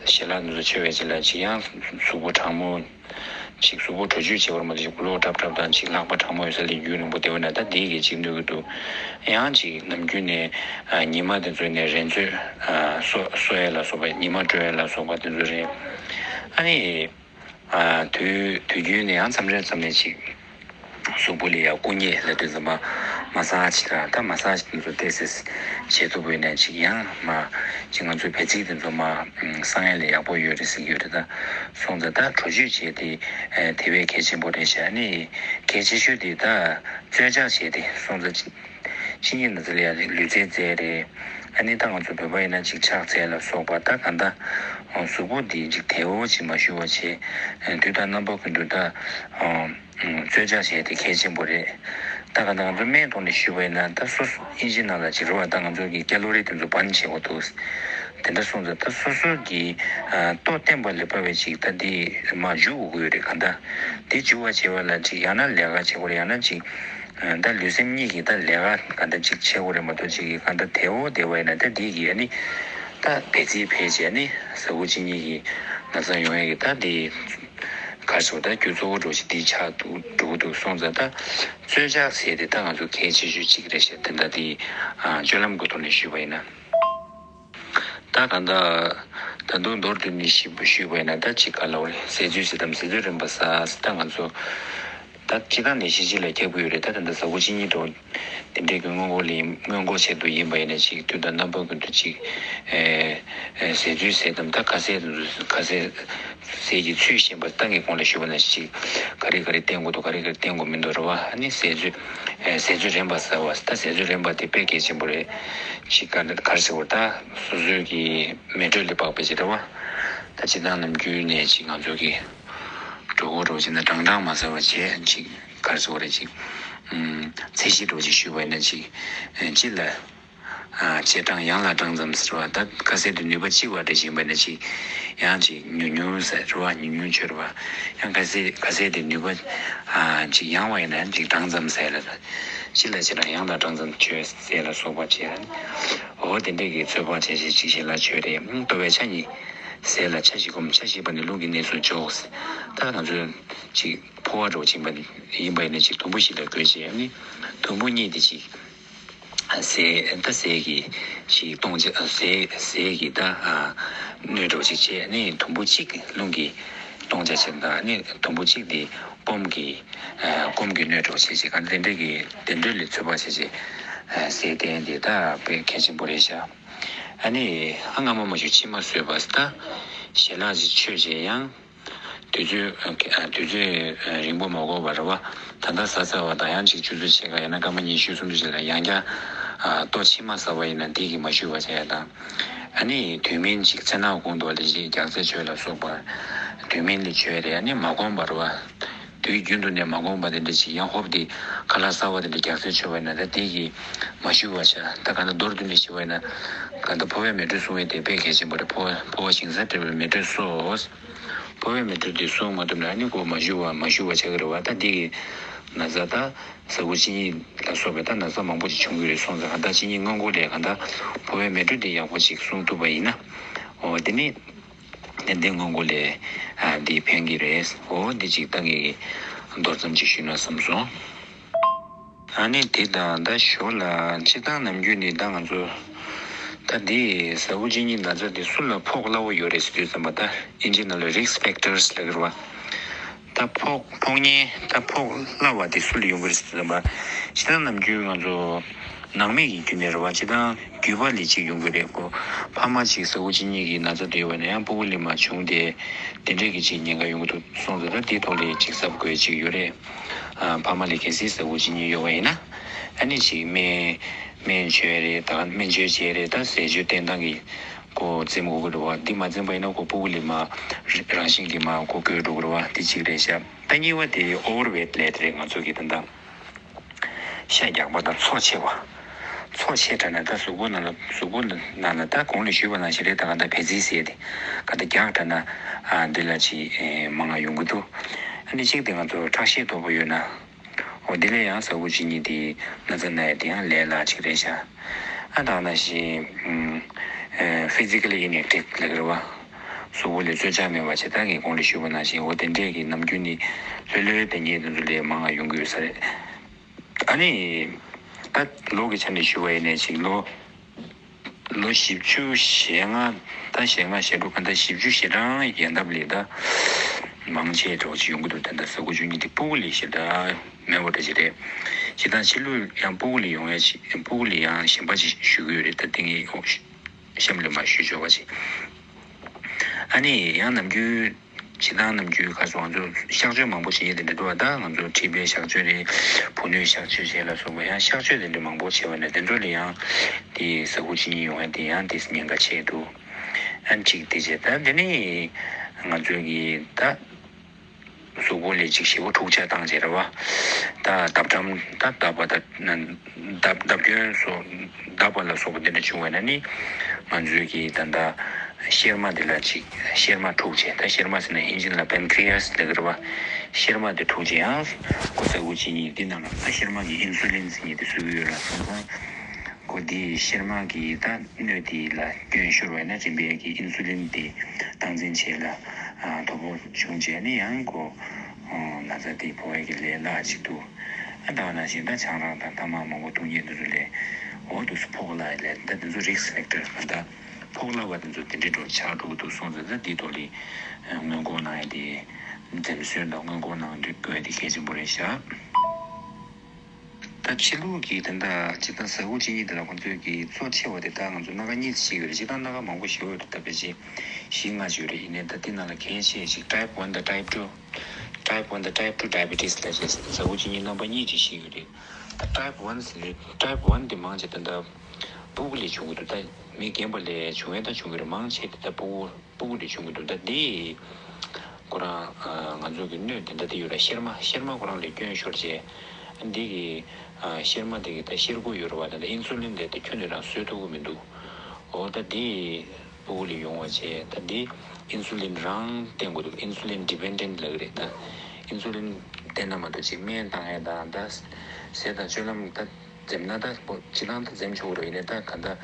ཞལ་ལག་འདི་ཚོ་མཆོད་པའི་རྗེས་ལ་ཅིག་ཡང་གཟུགས་པོ་གྲང་མོ། ཅིག་གཟུགས་པོ་དྲོ་བཅུད་བྱེད་པར་མ་གཏོགས་ཅིག་གུ་ལོག་ཀྲབ་ཀྲབ་དང་ཅིག་ལྷགས་པ་གྲང་མོ་ཡོད་ས་ལ་རྒྱུན་རིང་པོ་བསྡད་པ་ན་ད་འདི་གིས་ཅིག་གནོད་ཀྱི་འདུག་ཡང་ཅིག་ནམ་རྒྱུན་ནས་ཨ་ཉི་མ་དེ་ཚོ་ནས་རན་ཚོད་ཨ་གསོ་གསོ་ཡས་ལ་སོགས་པ་ཉི་མ་དྲོ་ཡས་ལ་སོགས་པ་དེ་ཚོ་རེད། ཨ་ནི། དུས་དུས་རྒྱུན་ནས་ཡང་མཚམས་རེ་མཚམས་རེ་ཅིག་གཟུགས་པོ་ལ་ཡང་སྐུ་མཉེ་ལབ་དུས་ཙམ་པ་མ་སཱཇ་དང་ད་མ་སཱཇ་དེ་ཚོ་ཏོག་ཙམ་བྱེད་ཐུབ་པ་ཡིན་ན་ཅིག་ཡང་མ་ཅིག་ང་ཚོའི་བད་ཚིལ་དེ་ཚོ་མ་སང་ཡ་ལ་ཡག་པོ་ཡོད་རེད་ཟེར་གྱི་ཡོད་རེད། ད་སོང་ཙང་ད་དྲོ་བཅུད་བྱས་ཏེ་དེ་བས་གལ་ཆེན་པོ་རེད་ཤག་ཨ་ནི་གལ་ཆེ་ཤོས་དེ་ད་རྩོལ་བཅག་བྱས་ཏེ་སོང་ཙང་ཅིག་གཅིན་སྙི་ན་ཚ་ལ་ཡང་ལུས་རྩལ་རྩེད་རེད། ཨ་ནི་ད་ང་ཚོ་བོད་པ་ཡིན་ན་ཅིག་ཕྱག་འཚལ་ལ་སོགས་པ་ད་ག་ད་གཟུགས་པོ་འདི་ཅིག་དལ་བོ་ཅིག་མ་ཞུ་བ་བྱས། དུས་དང་རྣམ་པ་ཀུན་ཏུ་ད་རྩོལ་བཅག་བྱས་ཏེ་གལ་ཆེན་པོ་རེད། ད་ག་ད་ང་ཚོ་སྨན་ཐོག་ནས་ཞུས་པ་ཡིན་ན་ད་སོ་སོ་ཨིན་ཇི་ནང་ལ་ཅིག་རེད་བ། ད་ང་ཚོ་གི་ཀེ་ལོ་རི་དེ་ཚོ་བརན་བྱེད་དགོས་འདུག་དེ་འདྲ་སོང་ཙང་ད་སོ་སོ་གི་ལྟོ་བསྟེན་པ་ལས་པ་བའི་ཅིག་ད་འདི་མ་འཇུ་དགོས་ཀྱི་ཡོད་རེད། ག་ད་འདི་འཇུ་བ་བྱེད་པ་ལ་ཅིག་ཡང་ན་ལས་ཀ་བྱེད་དགོས་རེད། ཡང་ན་ཅིག་ད་ལུས་སེམས་གཉིས་ཀྱི་ད་ལས་ཀ་ག་འདྲ་ཅིག་བྱེད་དགོས་རེད་མ་གཏོགས་ཅིག་གི་ག་འདྲ་དལ་བོ་བསྡད་པ་ཡིན་ན་ད་འདི་གི་ཨ་ནི་ད་བད་ཚིལ་འཕེལ་བྱས་ཨ་ནི་ཟ་ཁུ་གཅིན་སྙི་གི་ན་ཚ་ཡོང་ཡ་གི་ད་འདི་ག་རེ་ཟེར་ད་རྒྱུ་གཙོ་བོ་འདྲ་བོ་ཞིག་འདི་ཆགས་འདུག་འགྲོ་གི་འདུག་སོང་ཙང་ད་རྩོལ་བཅག་ཟེར་དེ་ད་ང་ཚོ་གལ་ཆེ་ཤོས་གཅིག་རེད་ཤག་དེ་འདྲ་དེ་སྤྱོད་ལམ་གྱི་ཐོག་ནས་ཞུས་པ་ཡིན་ན། ད་གང་ལྟར་ད་དུང་མདོར་བསྡུས་ནས་ཞིབ་ཞུས་པ་ཡིན་ན་ད་ཅིག་ག་ལ་བ་རེད། ཟས་བཅུད་ཟེར་དམ་ཟས་བཅུད་རིམ་པ་ཟ་ཟེར་ད་ང་ཚོ་ད་སྤྱི་བཏང་ནད་གཞི་གཅིག་ལ་ཁྱབ་ཀྱི་ཡོད་རེད། ད་ད་ལྟ་ཟ་ཁུ་གཅིན་སྙི་འདྲ་བོ་དེ་འདྲའི་གི་སྔོན་འགོག་ལ་ཡིན་སྔོན་འགོག་ཆེད་དུ་ཡིན་པ་ཡིན་ན་ཅིག་དུས་དང་རྣམ་པ་ཀུན་ཏུ་ཅིག་ཨེ་ཨེ་ཟས་བཅུད་ཟེར་དམ་ད་ཁ་ཟས་ཁ་ཟས་ཟས་ཀྱི་ཚུལ་ཤེས་པ་ཏང་གི་གོང་ལ་ཞུས་པ་ན་ཅིག་ག་རེ་ག་རེ་བསྟེན་དགོས་འདུག་ག་རེ་ག་རེ་བསྟེན་དགོས་མི་འདུག་རེད་བ། ཨ་ནི་ཟས་བཅུད་ཨེ་ཟས་བཅུད་རིམ་པ་ཟ་བ་ད་ཟས་བཅུད་རིམ་པ་དེ་དཔེ་གལ་ཆེན་པོ་རེད། ཅིག་ག་ག་རེ་ཟེར་བ་ད་སོ་སོའི་གི་མེ་དྲོད་ལ་དཔག་པའི་ཅིག་རེད་བ། ད་སྤྱི་བཏང་ནམ་རྒྱུན་ནས་ཅིག་ང་ཚོ་གི་གྲོད་ཁོག་འདྲ་བོ་ཅིག་ན་གྲང་གྲང་མ་ཟ་བ་བྱས་ཅིག་ག་རེ་ཟེར་བ་རེད། ཅིག་ ཚད་གཞི་འདྲ་བོ་ཅིག་ཞུས་པ་ཡིན་ན་ཅིག་སྤྱི་ལ་ཆེ་གྲངས་ཡང་ལ་གྲངས་ཙམ་ཟེར་བ། ད་ཁ་ཟས་དེ་ནུས་པ་གཅིག་བ་འདྲ་ཞིག་ཡིན་པ་ཡིན་ན་ཅིག་ཡང་ཅིག་ཉུང་ཉུང་ཟེར་བ། ཉུང་ཉུང་ཆོད་བ། ཡང་ཁ་ཟས་ཁ་ཟས་དེ་ནུས་པ་ཅིག་ཡང་བ་ཡིན་ན་ཅིག་གྲངས་ཙམ་ཟེར་ལ། སྤྱི་ལ་ཆེ་གྲངས་ཡང་ལ་གྲངས་ཙམ་ཆོད་ཟེར་ལ་སོགས་པ་བྱས། འོ་དེ་འདྲས་ཀྱི་ཚོད་དཔག་བྱས་བྱས་ཅིག་ཞལ་ལག་མཆོད་རེད། ལྟོ་བའི་ཆ་གཉིས་ཟས་ལ་ཆ་བཞི་སྒོམ། ཆ་བཞི་པ་ནི་རླུང་གི་གནས་སུ་འཇོག། ད་ང་ཚོས་ཅིག་ཕོ་བ་འདྲ་བོ་ཅིག་ཡིན་པ་ཡིན་པ་ཡིན་ན་ཅིག་དུམ་བུ་བཞི་ལ་བགོས་བྱས་ནི་དུམ་བུ་གཉིས་དེ་ཅིག་ཟས་ད་ཟས་ཀྱི་ཅིག་སྟོང་ཆ་ཟས་ཟས་ཀྱི་ད་སྣོད་འདྲ་བོ་ཅིག་བྱས་ནི་དུམ་བུ་གཅིག་རླུང་གི་སྟོང་ཆ་བྱས་ད་ནི་དུམ་བུ་གཅིག་དེ་སྐོམ་གྱི་སྐོམ་གྱི་སྣོད་འདྲ་བོ་བྱས་བྱས་ག་འདྲ་དེ་འདྲ་གི་དེ་འདྲ་ལས་ཚོད་དཔག་བྱས་བྱས་ཟས་བསྟེན་དེ་ད་དཔེ་གལ་ཆེན་པོ་རེད་ཤག་ཨ་ནི་ཨ་སྔ་མ་མ་ཞུ་ཕྱི་མ་བཟོས་པ་ད་ཞལ་ལག་ཅིག་མཆོད་བྱས་ཡང་། དུས་ཚོད་དུས་ཚོད་རིང་པོ་མ་འགོར་བར་རེད་བ། ད་ལྟ་ཟ་ཚར་བ་དང་ཡང་ཅིག་ཆུ་ཚོད་ཕྱེད་ཀ་ཡང་ན་སྐར་མ་ཉི་ཤུ་སུམ་ཅུ་ཞིག་ལ་ཡང་བསྐྱར་ལྟོ་ཕྱི་མ་ཟ་བ་ཡིན་ན་འདི་གིས་མ་ཞུ་བ་བྱས་དང་། ཨ་ནི་དུས་མིན་ཅིག་མཚན་ནག་གུང་དུ་ལས་ཅིག་རྒྱགས་ཚད་ཆོད་ལ་སོགས་པ། དུས་མིན་ལས་ཆོད་རེད། ཨ་ནི་མ་གོམས་པ་རེད་བ། དུས་རྒྱུན་དུ་ནས་མ་གོམས་པ་དེ་འདྲ་ཅིག་ཡང་ཧོབ་དེ་ཁ་ལག་ཟ་བ་དེ་འདྲ་རྒྱགས་ཚད་ཆོད་བ་ཡིན་ན་ད་འདི་གིས་མ་ཞུ་བ་བྱས། ད་ག་ན་མདོར་བསྡུས་ནས་ཞུ་བ་ཡིན་ན་ག་ད་ཕོ་བའི་མེ་དྲོད་སྲུང་བའི་དེ་དཔེ་གལ་ཆེན་པོ་རེད། ཕོ་ཕོ་བ་ཞིང་ས་བྲལ་བའི་མེ་དྲོད་གསོ། ཕོ་བའི་མེ་དྲོད་དེ་སྲུང་མ་ཐུབ་ན་ཨ་ནི་ཁོ་མ་ཞུ་བ་མ་ཞུ་བ་ཆགས་ཀྱི་རེད་བ། ད་འདི་གི་ན་ཚ་ད་ཟ་ཁུ་གཅིན་སྙི་ལ་སོགས་པའི་ད་ན་ཚ་མང་པོ་ཅིག་བྱུང་གི་རེད་སོང་ཙང་། ད་གཅིན་སྙི་སྔོན་འགོག་ལས་ག་ད་ཕོ་བའི་མེ་དྲོད་དེ་ཡག་པོ་ཅིག་སྲུང་ཐུབ་པ་ཡིན་ན། འོ་དེ་ནི་ཏན་ཏན་སྔོན་འགོག་ལས་ཨ་འདི་ཕན་གྱི་རེད། འོ་འདི་ཅིག་ད་ངས་མདོར་ཙམ་ཅིག་ཞུས་ན་བསམ་སོང་། ཨ་ནི་དེ་དང་ད་ཞོར་ལ་སྤྱིར་བཏང་ནམ་རྒྱུན་ནི་ད་ང་ཚོ་ད་འདི་ཟ་ཁུ་གཅིན་སྙི་ན་ཚ་འདི་སུ་ལ་ཕོག་སླ་བོ་ཡོད་རེད་ཟེར་དུས་ཙམ་པ། ད་ཨིན་ཇི་ནང་ལ་risk factors ལབ་ཀྱི་རེད་བ། ད་ཕོག་ཕོག་ཉེན་ད་ཕོག་སླ་བ་དེ་སུ་ལ་ཡོང་གི་རེད་ཟེར་དུས་ཙམ་པ། སྤྱིར་བཏང་ནམ་རྒྱུན་ང་ཚོ་ནང་མི་གི་རྒྱུད་ནས་རེད་བ། སྤྱིར་བཏང་རྒྱུད་པ་ལས་ཅིག་ཡོང་གི་རེད་ཁོ། ཕ་མ་ཅིག་ཟ་ཁུ་གཅིན་སྙི་གི་ན་ཚ་དེ་ཡོད་པ་ན་ཡང་སྤུ་གུ་ལ་མར་བྱུང་སྟེ་དེ་འདྲས་ཀྱི་ཅིག་ཉེན་ཁ་ཡོང་གི་འདུག་སོང་ཙང་། ད་དེའི་ཐོག་ལ་ཅིག་གཟབ་དགོས་ཅིག་ཡོད་རེད། ཨ་ཕ་མ་ལ་གལ་སྲིད་ཟ་ཁུ་གཅིན་སྙི་ཡོད་པ་ཡིན་ན་ཨ་ནི་ཅིག་སྨན་སྨན་བཅོས་རེད། ད་སྨན་བཅོས་བྱས་རེད། ད་ཟས་སྤྱོད་བསྟེན་སྟངས་ཀྱི་ཁོ་འཛེམ་དགོས་ཀྱི་རེད་བ། འདི་མ་འཛེམ་པ་ཡིན་ན་ཁོ་སྤུ་གུ་ལ་མར་རང་བཞིན་གྱིས་མར་ཁོ་འགོས་འགྲོ་གི་རེད་བ། འདི་གཅིག་རེད་ཤག་ད་གཉིས་པ་དེ་overweight ལབ་དེ་རེད། ང་ཚོ་གི་ད་ལྟ་ཤ་རྒྱགས་པ་དང་ཚོ་ཆེ་བ། ཚོ་ཆེ་དྲགས་ན་ད་གཟུགས་པོ་ནང་ལ་གཟུགས་པོ་ནང་ལ་ད་གོང་ལ་ཞུས་པ་ནང་བཞིན་རེད། ད་ག་ད་བད་ཚིལ་ཟེར་དེ་ག་ད་རྒྱགས་དྲགས་ན་ཨ་འདི་ལ་ཅིག་མང་ང་ཡོང་གི་འདུག་ཨ་ནི་གཅིག་དེ་ང་ཚོ་ཁྲག་ཤེད་མཐོ་པོ་ཡོད་ན། འོ་དེ་ལས་ཡང་ཟ་ཁུ་གཅིན་སྙི་དེ་ན་ཚ་ན་ཡ་དེ་ཡང་ལས་སླ་ཅིག་རེད་ཤག་ཨ་ད་ག་ནང་བཞིན་ཨ་physically inactive ལབ་ཀྱི་རེད་བ། གཟུགས་པོ་ལ་རྩོལ་བཅག་མེད་པ་བྱས། ད་ངས་གོང་ལ་ཞུས་པ་ནང་བཞིན་འོ་དེ་འདྲས་ཀྱི་ནམ་རྒྱུན་ནི་ལྷོད་ལྷོད་བསྡད་མཁན་དེ་ཚོ་ལས་མང་ང་ཡོང་གི་ཡོད་ས་རེད། ཨ་ནི་ད་ལོ་གི་ཆ་ནས་ཞུ་བ་ཡིན་ནའི་ཅིག་ལོ་ལོ་བཞི་བཅུ་ཞེ་ལྔ། ད་ཞེ་ལྔ་ཞེ་དྲུག་ག་ད་བཞི་བཅུ་ཞེ་གྲངས་ཡན་འདབས་ལ་ད་མང་ཆེ་འདྲ་བོ་ཅིག་ཡོང་གི་འདུག་ད་ལྟ་ཟ་ཁུ་གཅིན་སྙི་དེ་སྤུ་གུ་ལ་ཞེ་དྲག་མེད་པ་འདྲ་ཅིག་རེད། ཞེ་དྲག་ཕྱི་ལུགས་ཡང་སྤུ་གུ་ལ་ཡོང་ཡ་ཅིག་སྤུ་གུ་ལ་ཡང་གཞན་པ་ཅིག་ཞུ་གི་ཡོད་རེད། ད་དེ་ངས་གཤམ་ལ་མར་ཞུས་ཆོག་པ་ཅིག་ཨ་ནི་ཡང་ནམ་རྒྱུན་སྤྱིར་བཏང་ནམ་རྒྱུན་ཁ་སང་ང་ཚོ་གཤག་བཅོས་མང་པོ་བྱེད་ཡས་དེ་འདྲ་འདུག་བ། ད་ང་ཚོ་མཁྲིས་པའི་གཤག་བཅོས་རེད། བུ་སྣོད་གཤག་བཅོས་བྱས་ལ་སོགས་པ་ཡང་གཤག་བཅོས་དེ་འདྲ་མང་པོ་བྱས་པ་ནས་དེ་ཚོ་ལ་ཡང་དེ་ཟ་ཁུ་གཅིན་སྙི་ཡོང་ཡ་དེ་ཡང་དེ་ཉེན་ཁ་ཆེ་འདུག་ཨ་ནི་གཅིག་དེ་བྱས། ད་དེ་ནས་ང་ཚོ་གི་ད་གཟུགས་པོ་ལ་ཅིག་ཞེ་པོ་འཁྲུག་ཆ་བཏང་བྱས་རེད་བ། ད་བརྡབ་ཁྲམ་ད་བརྡབ་པ་ད་བརྡབ་བརྡབ་སྐྱོན་སོགས་བརྡབ་པ་ལ་སོགས་པ་དེ་འདྲ་བྱུང་བ་ན་ནི་ང་ཚོའི་གི་ད་ལྟ་གཤེར་མ་དེ་ལ་ཅིག་གཤེར་མ་འཁྲུག་བྱས། ད་གཤེར་མ་ཟེར་ན་ཨིན་ཇི་ལ་པན་ཀྲི་ཡཱས་ལབ་ཀྱི་རེད་བ། གཤེར་མ་དེ་འཁྲུག་བྱས་ཡང་ཁོ་ཟ་ཁུ་གཅིན་སྙི་འདི་ནང་ལ་ད་གཤེར་མ་གི་ཨིན་སུ་ལིན་ཟེར་མཁན་དེ་བཟོ་གི་ཡོད་ལ། སོང་ཙང་ཁོ་འདི་གཤེར་མ་གི་ད་སྣོད་དེ་ལ་སྐྱོན་ཤོར་བ་ཡིན་ན་རིམ་པས་ཀྱི་ཨིན་སུ་ལིན་དེ་སྟངས་འཛིན་བྱེད་ལ་ཨ་དོ་ཕོག་བྱུང་བྱས་ནས་ཡང་ཁོ་ཨ་ན་ཚ་དེ་ཕོག་ཡས་ཀྱི་ལས་སླ་ཅིག་འདུག་ཨ་ད་ག་ནང་བཞིན་ད་ཆང་རག་དང་ཐ་མག་མང་པོ་འཐུང་མཁན་དེ་ཚོ་ལས་འོ་འདུག་སེ་ཕོག་སླ་ཡས་ལས་ད་དེ་ཚོ་risk factor ག་ད་ཕོག་སླ་བ་དེ་ཚོ་དེ་འདྲའི་འགྲོ་ཆགས་འགྲོ་གི་འདུག་སོང་ཙང་ད་འདིའི་ཐོག་ལ་སྔོན་འགོག་གནང་ཡས་དེ་འཛེམ་ཟོན་དང་སྔོན་འགོག་གནང་དགོས་ཡས་དེ་གལ་ཆེན་པོ་རེད་ཤག་ད་ཕྱི་ལུགས་ཀྱི་དེ་འདྲ་སྤྱིར་བཏང་ཟ་ཁུ་གཅིན་སྙི་དེ་ལ་ཁོང་ཚོས་ཀྱི་གཙོ་ཆེ་བ་དེ་ད་ང་ཚོ་སྣ་ཁ་གཉིས་ཤིག་ཡོད་རེད། སྤྱིར་བཏང་སྣ་ཁ་མང་པོ་ཞིག་ཡོད་རེད། ད་ཕལ་ཆེར་བཞི་ལྔ་ཅིག་ཡོད་རེད། ཡིན་ནའི་ད་དེ་ནང་ལ་གལ་ཆེ་ཞིག་type one དང་type two type one དང་type two diabetes ལ་བྱས་ཟ་ཁུ་གཅིན་སྙི་རྣམ་པ་གཉིས་ཅིག་ཞིག་ཡོད་རེད། ད་type one ཟེར་type one དེ་མང་ཆེ་ད་ལྟ་སྤུ་གུ་ལས་བྱུང་གི་འདུག་ད་མི་རྒན་པ་ལས་བྱུང་ཡས་ད་བྱུང་གི་རེད། མང་ཆེ་དེ་ད་སྤུ་གུ་སྤུ་གུ་ལས་བྱུང་གི་འདུག་ད་འདི་ཁོ་རང་ང་ཚོ་གི་སྣོད་དེ་འདྲ་དེ་ཡོད་ར། གཤེར་མ་གཤེར་མ་ཁོ་རང་ལ་སྐྱོན་ཤོར་བྱས་ འདི་གི་ཨ་གཤེར་མ་དེ་གི་ད་གཤེར་ཁུ་ཡོད་རེད་བ། ད་ད་ཨིན་སུ་ལིན་དེ་ད་ཁྱོན་ནས་རང་བཟོ་ཐུབ་ཀྱི་མི་འདུག་འོ་ད་འདི་ཕྲུ་གུ་ལ་ཡོང་བ་བྱས། ད་འདི་ཨིན་སུ་ལིན་རང་བསྟེན་དགོས་འདུག་ཨིན་སུ་ལིན་ཌི་པེན་ཌེན་ཊི་ལབ་ཀྱི་རེད། ད་ཨིན་སུ་ལིན་བསྟེན་ན་མ་གཏོགས་ཅིག་སྨན་བཏང་ཡས་དང་ད་ཟས་དང་སྤྱོད་ལམ་ད་འཛེམ་ན་ད་སྤྱིར་བཏང་ད་འཛེམ་ཆོག་གི་རེད། ཡིན་ནའི་ད་ག་ད་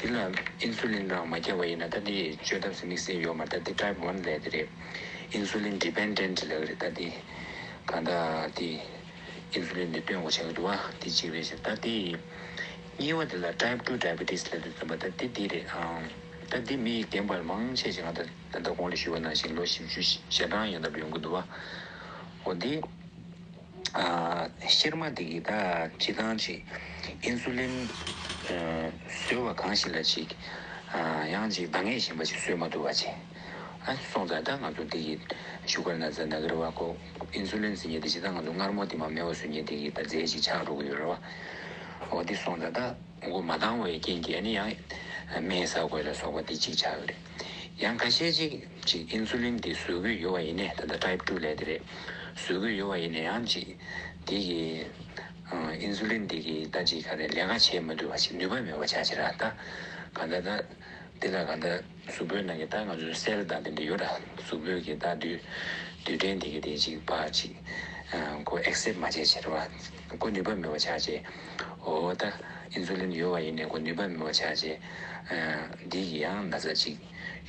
འདི་ལ་ཨིན་སུ་ལིན་རང་མ་བརྒྱབ་པ་ཡིན་ན་ད་འདི་བཅོས་ཐབས་ཟེར་དམིགས་བསལ་ཡོད་མ་རེད། ད་འདི་ཊའིབ་ཝན་ལབ་ཡས་དེ་རེད། ཨིན་སུ་ལིན་ཌི་པེན་ཌེན་ཊི་ལབ་ཀྱི་རེད། ད་འདི་ག་ད་འདི་ཨིན་སུ་ལིན་འདི་བསྟེན་དགོས་ཆགས་ཀྱི་འདུག་བ། འདི་གཅིག་རེད་ཤག་ད་འདི་གཉིས་པ་དེ་ལ་ཊའིབ་ཊུ་ཌའི་བེ་ཊི་སི་ལབ་དུས་ཙམ་པ་ད་འདི་འདི་རེད། ཨང་། ད་འདི་མི་རྒན་པ་མང་ཆེ་ཞིག་ང་ད་ད་ལྟ་གོང་ལ་ཞུས་པ་ནང་བཞིན་ལོ་བཞི་བཅུ་ཞེ་གྲངས་ཡན་ལ་ཡོང་གི་འདུག་བ། འོ་འདི་ཨ་གཤེར་མ་འདི་གི་ད་སྤྱིར་བཏང་ཅིག་ཨིན་སུ་ལིན་ཨ་བཟོས་པ་གང་ཞིག་ལ་ཅིག་ཨ་ཡང་ཅིག་འདང་ངེས་བཞིན་པ་ཅིག་བཟོས་མ་ཐུབ་པ་ཅིག་ཨ་སོང་ཙང་ད་ང་ཚོ་འདི་གི་ཤུ་གར་ན་ཚ་ན་གི་རེད་བ། ཁོ་ཨིན་སུ་ལིན་ཟེར་མཁན་དེ་ཇི་ལྟར་ང་ཚོ་མངར་མོ་དེ་མ་མེད་པ་བཟོ་མཁན་དེ་གི་ད་རྫས་ཅིག་ཆགས་འགྲོ་གི་ཡོད་རེད་བ། འོ་དེ་སོང་ཙང་ད་མགོ་མ་འདང་བའི་རྐྱེན་གྱིས་ཨ་ནི་ཡང་སྨན་ཟ་དགོས་ལ་སོགས་པ་དེ་གཅིག་ཆགས་ཡོད་རེད། ཡང་ཁ་ཤས་ཅིག་ཅིག་ཨིན་སུ་ལིན་དེ་བཟོ་གི་ཡོད་པ་ཡིན་ནའི་ད་ལྟ་ཊའིབ་ཊུ་ལབ་དེ་རེད། བཟོ་གི་ཡོད་པ་ཡིན་ནའི་ཡང་ཅིག་དེ་གི་ཨིན་སུ་ལིན་དེ་གི་ད་ཅིག་ག་རེ་ལས་ཀ་བྱེད་མི་ཐུབ་པ་ཅིག་ནུས་པ་མེད་པ་ཆགས་ཅིག་ར། ད་ག་ད་ད། དེ་ལ་ག་འདྲ་གཟུགས་པོའི་ནང་གི་ད་ང་ཚོའི་སེལ་དང་དེ་འདྲ་ཡོད་ར། གཟུགས་པོའི་གི་ད་རྡུལ་རྡུལ་ཕྲན་དེ་གི་དེ་ཅིག་ཕར་ཅིག་ཁོ་ཨེག་སེབ་མ་བྱས་བྱས་ར་བ། ཁོ་ནུས་པ་མེད་པ་ཆགས་བྱས། འོ་ད་ཨིན་སུ་ལིན་ཡོད་པ་ཡིན་ནའི་ཁོ་ནུས་པ་མེད་པ་ཆགས་བྱས། འདི་གི་ཡང་ན་ཚ་ཅིག་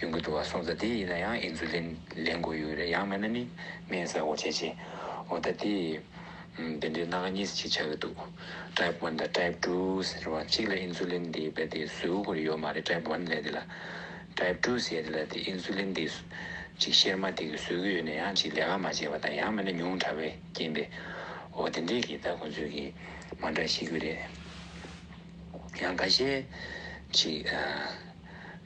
ཡོང་གི་འདུག་བ། སོང་ཙང་དེ་ཡིན་ན་ཡང་ཨིན་སུ་ལིན་ལེན་དགོས་ཡོད་རེད། ཡང་མིན་ན་ནི་སྨན་ཟ་དགོས་བྱས་བྱས། འོ་ད་དེ། དེ་འདྲའི་སྣ་ཁ་གཉིས་ཅིག་ཆགས་ཀྱི་འདུག་ཊའིབ་ཝན་དང་ཊའིབ་ཊུ་ཟེར་བ། གཅིག་ལ་ཨིན་སུ་ལིན་འདི་རྦད་དེ་བཟོ་དགོས་ཡོད་མ་རེད། ཊའིབ་ཝན་ལབ་དེ་ལ། ཊའིབ་ཊུ་ཟེར་དེ་ལ་དེ་ཨིན་སུ་ལིན་འདི་ཅིག་གཤེར་མ་དེ་གི་བཟོ་གི་ཡོད་ནའི་ཡང་ཅིག་ལས་ཀ་མ་བྱས་པ་དང་ཡང་མིན་ན་ཉུང་དྲགས་པའི་རྐྱེན་པས། འོ་དེ་འདྲའི་གི་ད་ཁོ་ཚོས་གི་མ་འདྲ་ཤེས་ཀྱི་རེད། ཡང་ཁ་ཤས་ཅིག་ཨ།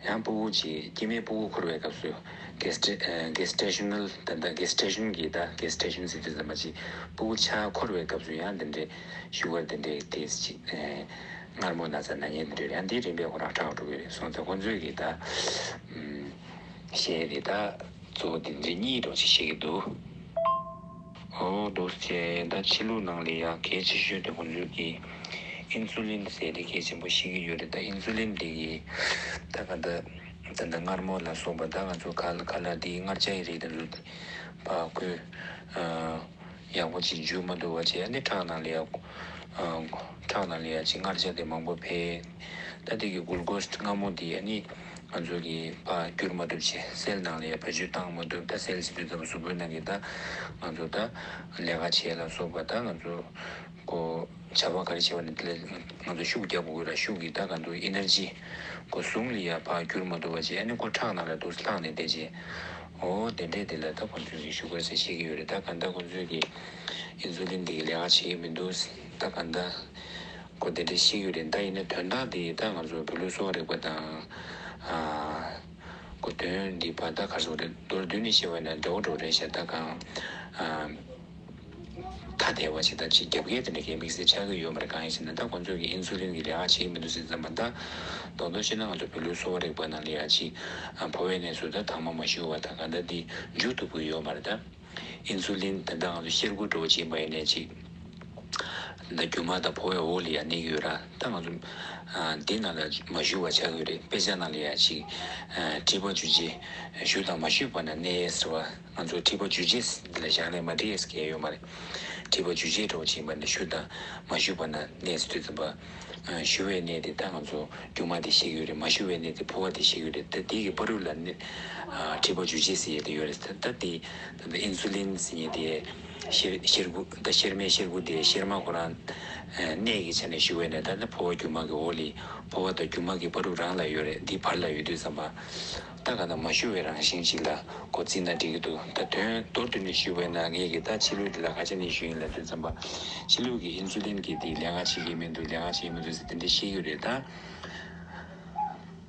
ཡང་ཕྲུ་གུ་ཅིག་སྐྱེ་དམན་ཕྲུ་གུ་འཁོར་བའི་སྐབས་སུ་གེ་སི་ཊེ་ཨ་གེ་སི་ཊེ་ཤ་ནལ་ད་ལྟ་གེ་སི་ཊེ་ཤན་གྱི་ད་གེ་སི་ཊེ་ཤན་ཟེར་དུས་ཙམ་པ་ཅིག་ཕྲུ་གུ་ཆགས་འཁོར་བའི་སྐབས་སུ་ཡང་དེ་འདྲའི་ཤུ་གར་དེ་འདྲའི་ཏོག་ཙམ་ཅིག་ཨ་མངར་མོ་ན་ཚ་ན་མཁན་དེ་འདྲ་ཡང་དེ་རིམ་པས་ཁོ་རང་དྲག་འགྲོ་གི་རེད། སོང་ཙང་ཁོ་ཚོས་གི་ད་ཨམ་བཤད་དེ་ད་གཙོ་བོ་དེ་འདྲའི་གཉིས་འདྲ་ཅིག་བཤད་ཀྱི་འདུག་འོ་འདུག་སེ་ད་ཕྱི་ལུགས་ནང་ལ་ཡང་གལ་ཆེ་ཤོས་དེ་ཁོང་ཚོས་ཀྱིས་ཨིན་སུ་ལིན་ཟེར་དེ་གལ་ཆེན་པོ་ཤེས་ཀྱི་ཡོད་རེད། ད་ཨིན་སུ་ལིན་དེ་གིས་ད་ག་ད་ད་ད་མངར་མོ་ལ་སོགས་པ་ད་ང་ཚོ་ཁ་ལག་ཁ་ལག་དེའི་མངར་ཆ་ཡི་རིགས་དེ་ཚོ་དེ་ཕར་ཁོས་ཡག་པོ་ཅིག་འཇུ་མ་ཐུབ་པ་བྱས་ནས་ཁྲག་ནང་ལ་ཡ་ཁྲག་ནང་ལ་ཡ་ཅིག་མངར་ཆ་དེ་མང་པོ་འཕེལ། ད་དེ་གི་གུལ་ཀོ་སི་མངར་མོ་དེ་ཨ་ནི། ང་ཚོ་གིས་ཕར་བསྒྱུར་མ་ཐུབ་བྱས་སེལ་ནང་ལ་ཡང་བེད་སྤྱོད་བཏང་མ་ཐུབ། ད་སེལ་ཟེར་དུས་ཙམ་པ་གཟུགས་པོའི་ནང་གི་ད་ང་ཚོ་ད་ལས་ཀ་བྱེད་ལ་སོགས་པ་ད་ང་ཚོ་ཁོ་བྱ་བ་ག་རེ་བྱེད་པ་ནི་དེ་ལ་ང་ཚོ་ཤུགས་རྒྱག་དགོས་ཀྱི་ར། ཤུགས་ཀྱིས་ད་ང་ཚོ་ཨེ་ནར་ཇི་ཁོ་ཟུངས་ལ་ཡང་ཕར་བསྒྱུར་མ་ཐུབ་པ་བྱས་ཨ་ནི་ཁོ་ཁྲག་ནང་ལ་འདུག་ལྷག་ནས་བསྡད་བྱས། འོ་དེ་འདྲས་དེ་ལ་ད་ཁོ་ཚོས་ཀྱི་ཤུ་གར་ཟེར་བཤད་ཀྱི་ཡོད་རེད། ད་ག་ད་ཁོ་ཚོས་ཀྱི་ཨིན་སུ་ལིན་དེ་གི་ལས་ཀ་བྱེད་ཀྱི་མི་འདུག་ད་ག་ད། ཁོ་དེ་འདྲ་ཤེས་ཀྱི་རེད། ད་ཡིན་ན་དོན་དག་དེ་ད་ང་ཚོ་བོད་ལུགས་གསོ་བ་རིག་པ་དང་ཨ་ཁོ་དོན་འདི་བར་ཐག་ག་ཚོད་རེད། མདོར་བསྡུས་ནས་བཤད་པ་ན་འདྲ་བོ་འདྲ་བོ་རེད་ཤག་ད་གང་ཨ་ཐ་དད་པ་ཞིག་ད་ཅིག་རྒྱབ་འགལ་དེ་འདྲ་གའི་དམིགས་བསལ་ཆགས་ཀྱི་ཡོད་མ་རེད། གང་ཡིན་ཟེར་ན་ད་ཁོ་ཚོས་ཀྱི་ཨིན་སུ་ལིན་གྱི་ལས་ཀ་བྱེད་ཀྱི་མི་འདུག་ཟེར་ཙམ་པ། ད་རྡོག་རྡོག་བཤད་ན་ང་ཚོ་བོད་ལུགས་གསོ་བ་རིག་པ་ནང་ལ་ཡ་ཅིག་ཨ་ཕོ་བའི་གནས་སུ་ད་དྭངས་མ་མ་ཞུ་བ་དང་གང་ལྟར་འདི་འཇུ་ཐུབ་ཀྱི་ཡོད་མ་རེད་ད། ཨིན་སུ་ལིན་ད་ལྟ་ང་ཚོ་གཤེར་ཁུ་འདྲ་བོ་ཅིག་ཡིན་པ་ཡིན་ནའི་ཅིག་ད་རྒྱུ་མ་དང་ཕོ་བའི་འོག་ལ་ཡང་གནས་ཀྱི་ཡོད་ར། ད་ང་ཚོ་ཨ་འདི་ནང་ལ་མ་ཞུ་བ་ཆགས་ཀྱི་ཡོད་རེད། དཔེ་ཆ་ནང་ལ་ཡང་ཅིག་ཨ་མཁྲིས་པ་འཇུ་བྱེད་ཞུ་དང་མ་ཞུས་པ་ན་གནས་ཟེར་བ། ང་ཚོ་མཁྲིས་པ་འཇུ་བྱེད་འདི་ལ་བཞག་ནས་མ་འགྲིག་ཡས་གལ་ཡོད་མ་རེད། མཁྲིས་པ་འཇུ་བྱེད་འདྲ་བོ་ཅིག་ཡིན་པ་ན་ཞུ་དང་མ་ཞུས་པ་ན་གནས་ཟེར་དུས་ཙམ་པ། ཞུ་བའི་གནས་དེ་ད་ང་ཚོ་རྒྱུ་མ་དེ་ཤེས་ཀྱི་ཡོད་རེད། མ་ཞུ་བའི་གནས་དེ་ཕོ་བ་དེ་ཤེས་ཀྱི་ཡོད་རེད། ད་དེ་གི་བར་དུ་ལ་ནི་མཁྲིས་པ་འཇུ་བྱེད་ཟེར་ཡས་དེ་ཡོད་རེད། ད་ད་དེ་ད་ད་ཨིན་སུ་ལིན་ཟེར་མཁན་དེ་གཤེར་གཤེར་ཁུ་ད་གཤེར་མའི་གཤེར་ཁུ་དེ་གཤེར་མ་ཁོ་རང་གནས་ཀྱི་ཆ་ནས་ཞུ་བའི་གནས། ད་ད་ཕོ་བ་རྒྱུ་མ་གི་འོག་ལ་ཕོ་བ་དང་རྒྱུ་མ་གི་བར་དུ་རང་ལ་ཡོད་རེད། དེ་བར་ལ་ཡོད་དུས་ཙམ་པ། ད་ག་ན་མ་ཞུ་བའི་རང་བཞིན་ཅིག་ལ་གོ་བརྩིས་ན་འགྲིག་གི་འདུག་ད་དོན་མདོར་བསྡུས་ནས་ཞུས་པ་ཡིན་ན་ངས་ཀྱི་ད་ཕྱི་ལུགས་འདི་ལ་ག་ཅི་ནས་ཞུས་ཡིན་ལབ་དུས་ཙམ་པ། ཕྱི་ལུགས་ཀྱི་ཨིན་སུ་ལིན་གྱི་དེ་ལས་ཀ་བྱེད་ཀྱི་མི་འདུག་ལས་ཀ་བྱེད་ཀྱི་མི་འདུག་ཟེར་དེ་འདྲ་བཤད་ཀྱི་རེད་ད།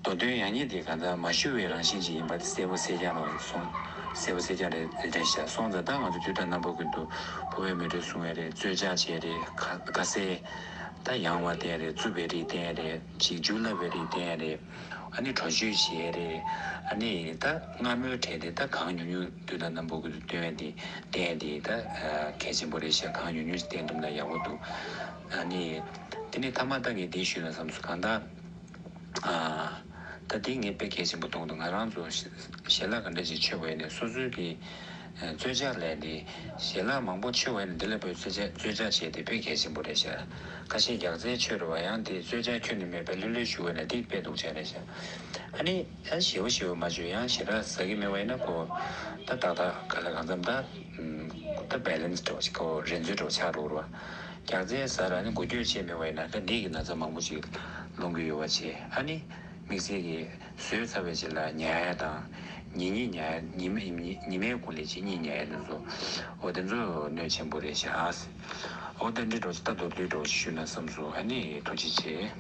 མདོ་དོན་ཡང་སྙིང་དེ་ག་ད་མ་ཞུ་བའི་རང་བཞིན་ཅིག་ཡིན་པ་དེ་གསལ་པོ་གསལ་རྐྱང་རང་སོང་། གསལ་པོ་གསལ་རྐྱང་རེད་རེད་ཤག་སོང་ཙང་ད་ང་ཚོ་དུས་དང་རྣམ་པ་ཀུན་ཏུ་ཕོ་བའི་མེ་དྲོད་སྲུང་ཡས་རེད། རྩོལ་བཅག་བྱས་རེད། ཁ་ཁ་ཟས། ད་ཡང་བ་བསྟན་རེད། རྩུབ་པའི་རིགས་བསྟན་རེད། ཅིག་རྒྱུ་བསླབ་པའི་རིགས་བསྟན་རེད། ཨ་ནི་བྲོ་བཅོས་བྱས་རེད། ཨ་ནི་ད་སྔ་མོའི་གྲས་དེ་ད་གང་ཉུང་ཉུང་དུས་དང་རྣམ་པ་ཀུན་ཏུ་བསྟན་དེ་བསྟན་དེ་ད་གལ་ཆེན་པོ་རེད་ཤག་གང་ཉུང་ཉུང་ཞིག་བསྟན་ཐུབ་ན་ཡག་པོ་འདུག་ཨ་ནི་དེ་ནས་མཐའ་མ་ད་ངས་འདི་ཞུས་ན་བསམ་སོང་། གང་ལྟར། ཨ། ད་འདི་ངས་དཔེ་གལ་ཆེན་པོ་མཐོང་འདུག་ང་རང་ཚོ་ཞལ་ལག་ག་འདྲ་ཞིག་མཆོད་པ་ཡིན་ནའི་སོ་སོའི་གི་རྩོལ་བཅག་ལས་འདི་ཞལ་ལག་མང་པོ་མཆོད་པ་ཡིན་ན་འདི་ལ་དཔེ་རྩོལ་བཅག་རྩོལ་བཅག་བྱས་ཏེ་དཔེ་གལ་ཆེན་པོ་རེད་ཤག་ཁ་ཤས་རྒྱགས་ཚད་མཆོད་རེད་བ། ཡང་དེ་རྩོལ་བཅག་ཁྱོན་ནས་མེད་པའི་ལྷོད་ལྷོད་བཞུགས་པ་ན་འདི་དཔེ་སྡུག་ཅག་རེད་ཤག་ཨ་ནི་ཨ་ཞེ་པོ་ཞེ་པོ་མ་མཆོད། ཡང་ཞེ་དྲག་ཟ་གི་མེད་པ་ཡིན་ན་ཁོ་ད་ཏག་ཏག་ག་ལ་གང་འཚམ་ད་ད་བྷེ་ལེན་སི་འདྲ་བོ་ཞིག་ཁོ་རན་ཚོད་འདྲ་བོ་ཆགས་འགྲོ་རེད་བ། རྒྱགས་ཚད་ཟ་ར་ནི་འགུལ་སྐྱོད་བྱས་མེད་པ་ཡིན་ན་ད་འདི་གི་ན་ཚ་མང་པོ་ཞིག་སློང་གི་ཡོད་པ་བྱས། ཨ་ནི་དམིགས་བསལ་གྱི་ཟོས་ཚར་བའི་རྗེས་ལ་ཉལ་ཡ་དང་། ཉིན་གཉིད་ཉལ་ཡ། ཉི་མ་ཉི་མའི་གུང་ལ་གཅིག་གཉིད་ཉལ་ཡ་དེ་ཚོ། འོ་དེ་ཚོ་གནོད་ཆེན་པོ་རེད་ཤག་འོ་དེ་འདྲའི་འདྲ་བོ་ཞིག་ད་མདོར་བསྡུས་འདྲ་བོ་ཞིག་ཞུས་ན་བསམ་སོང་། ཨ་ནི་ཐུགས་རྗེ་ཆེ།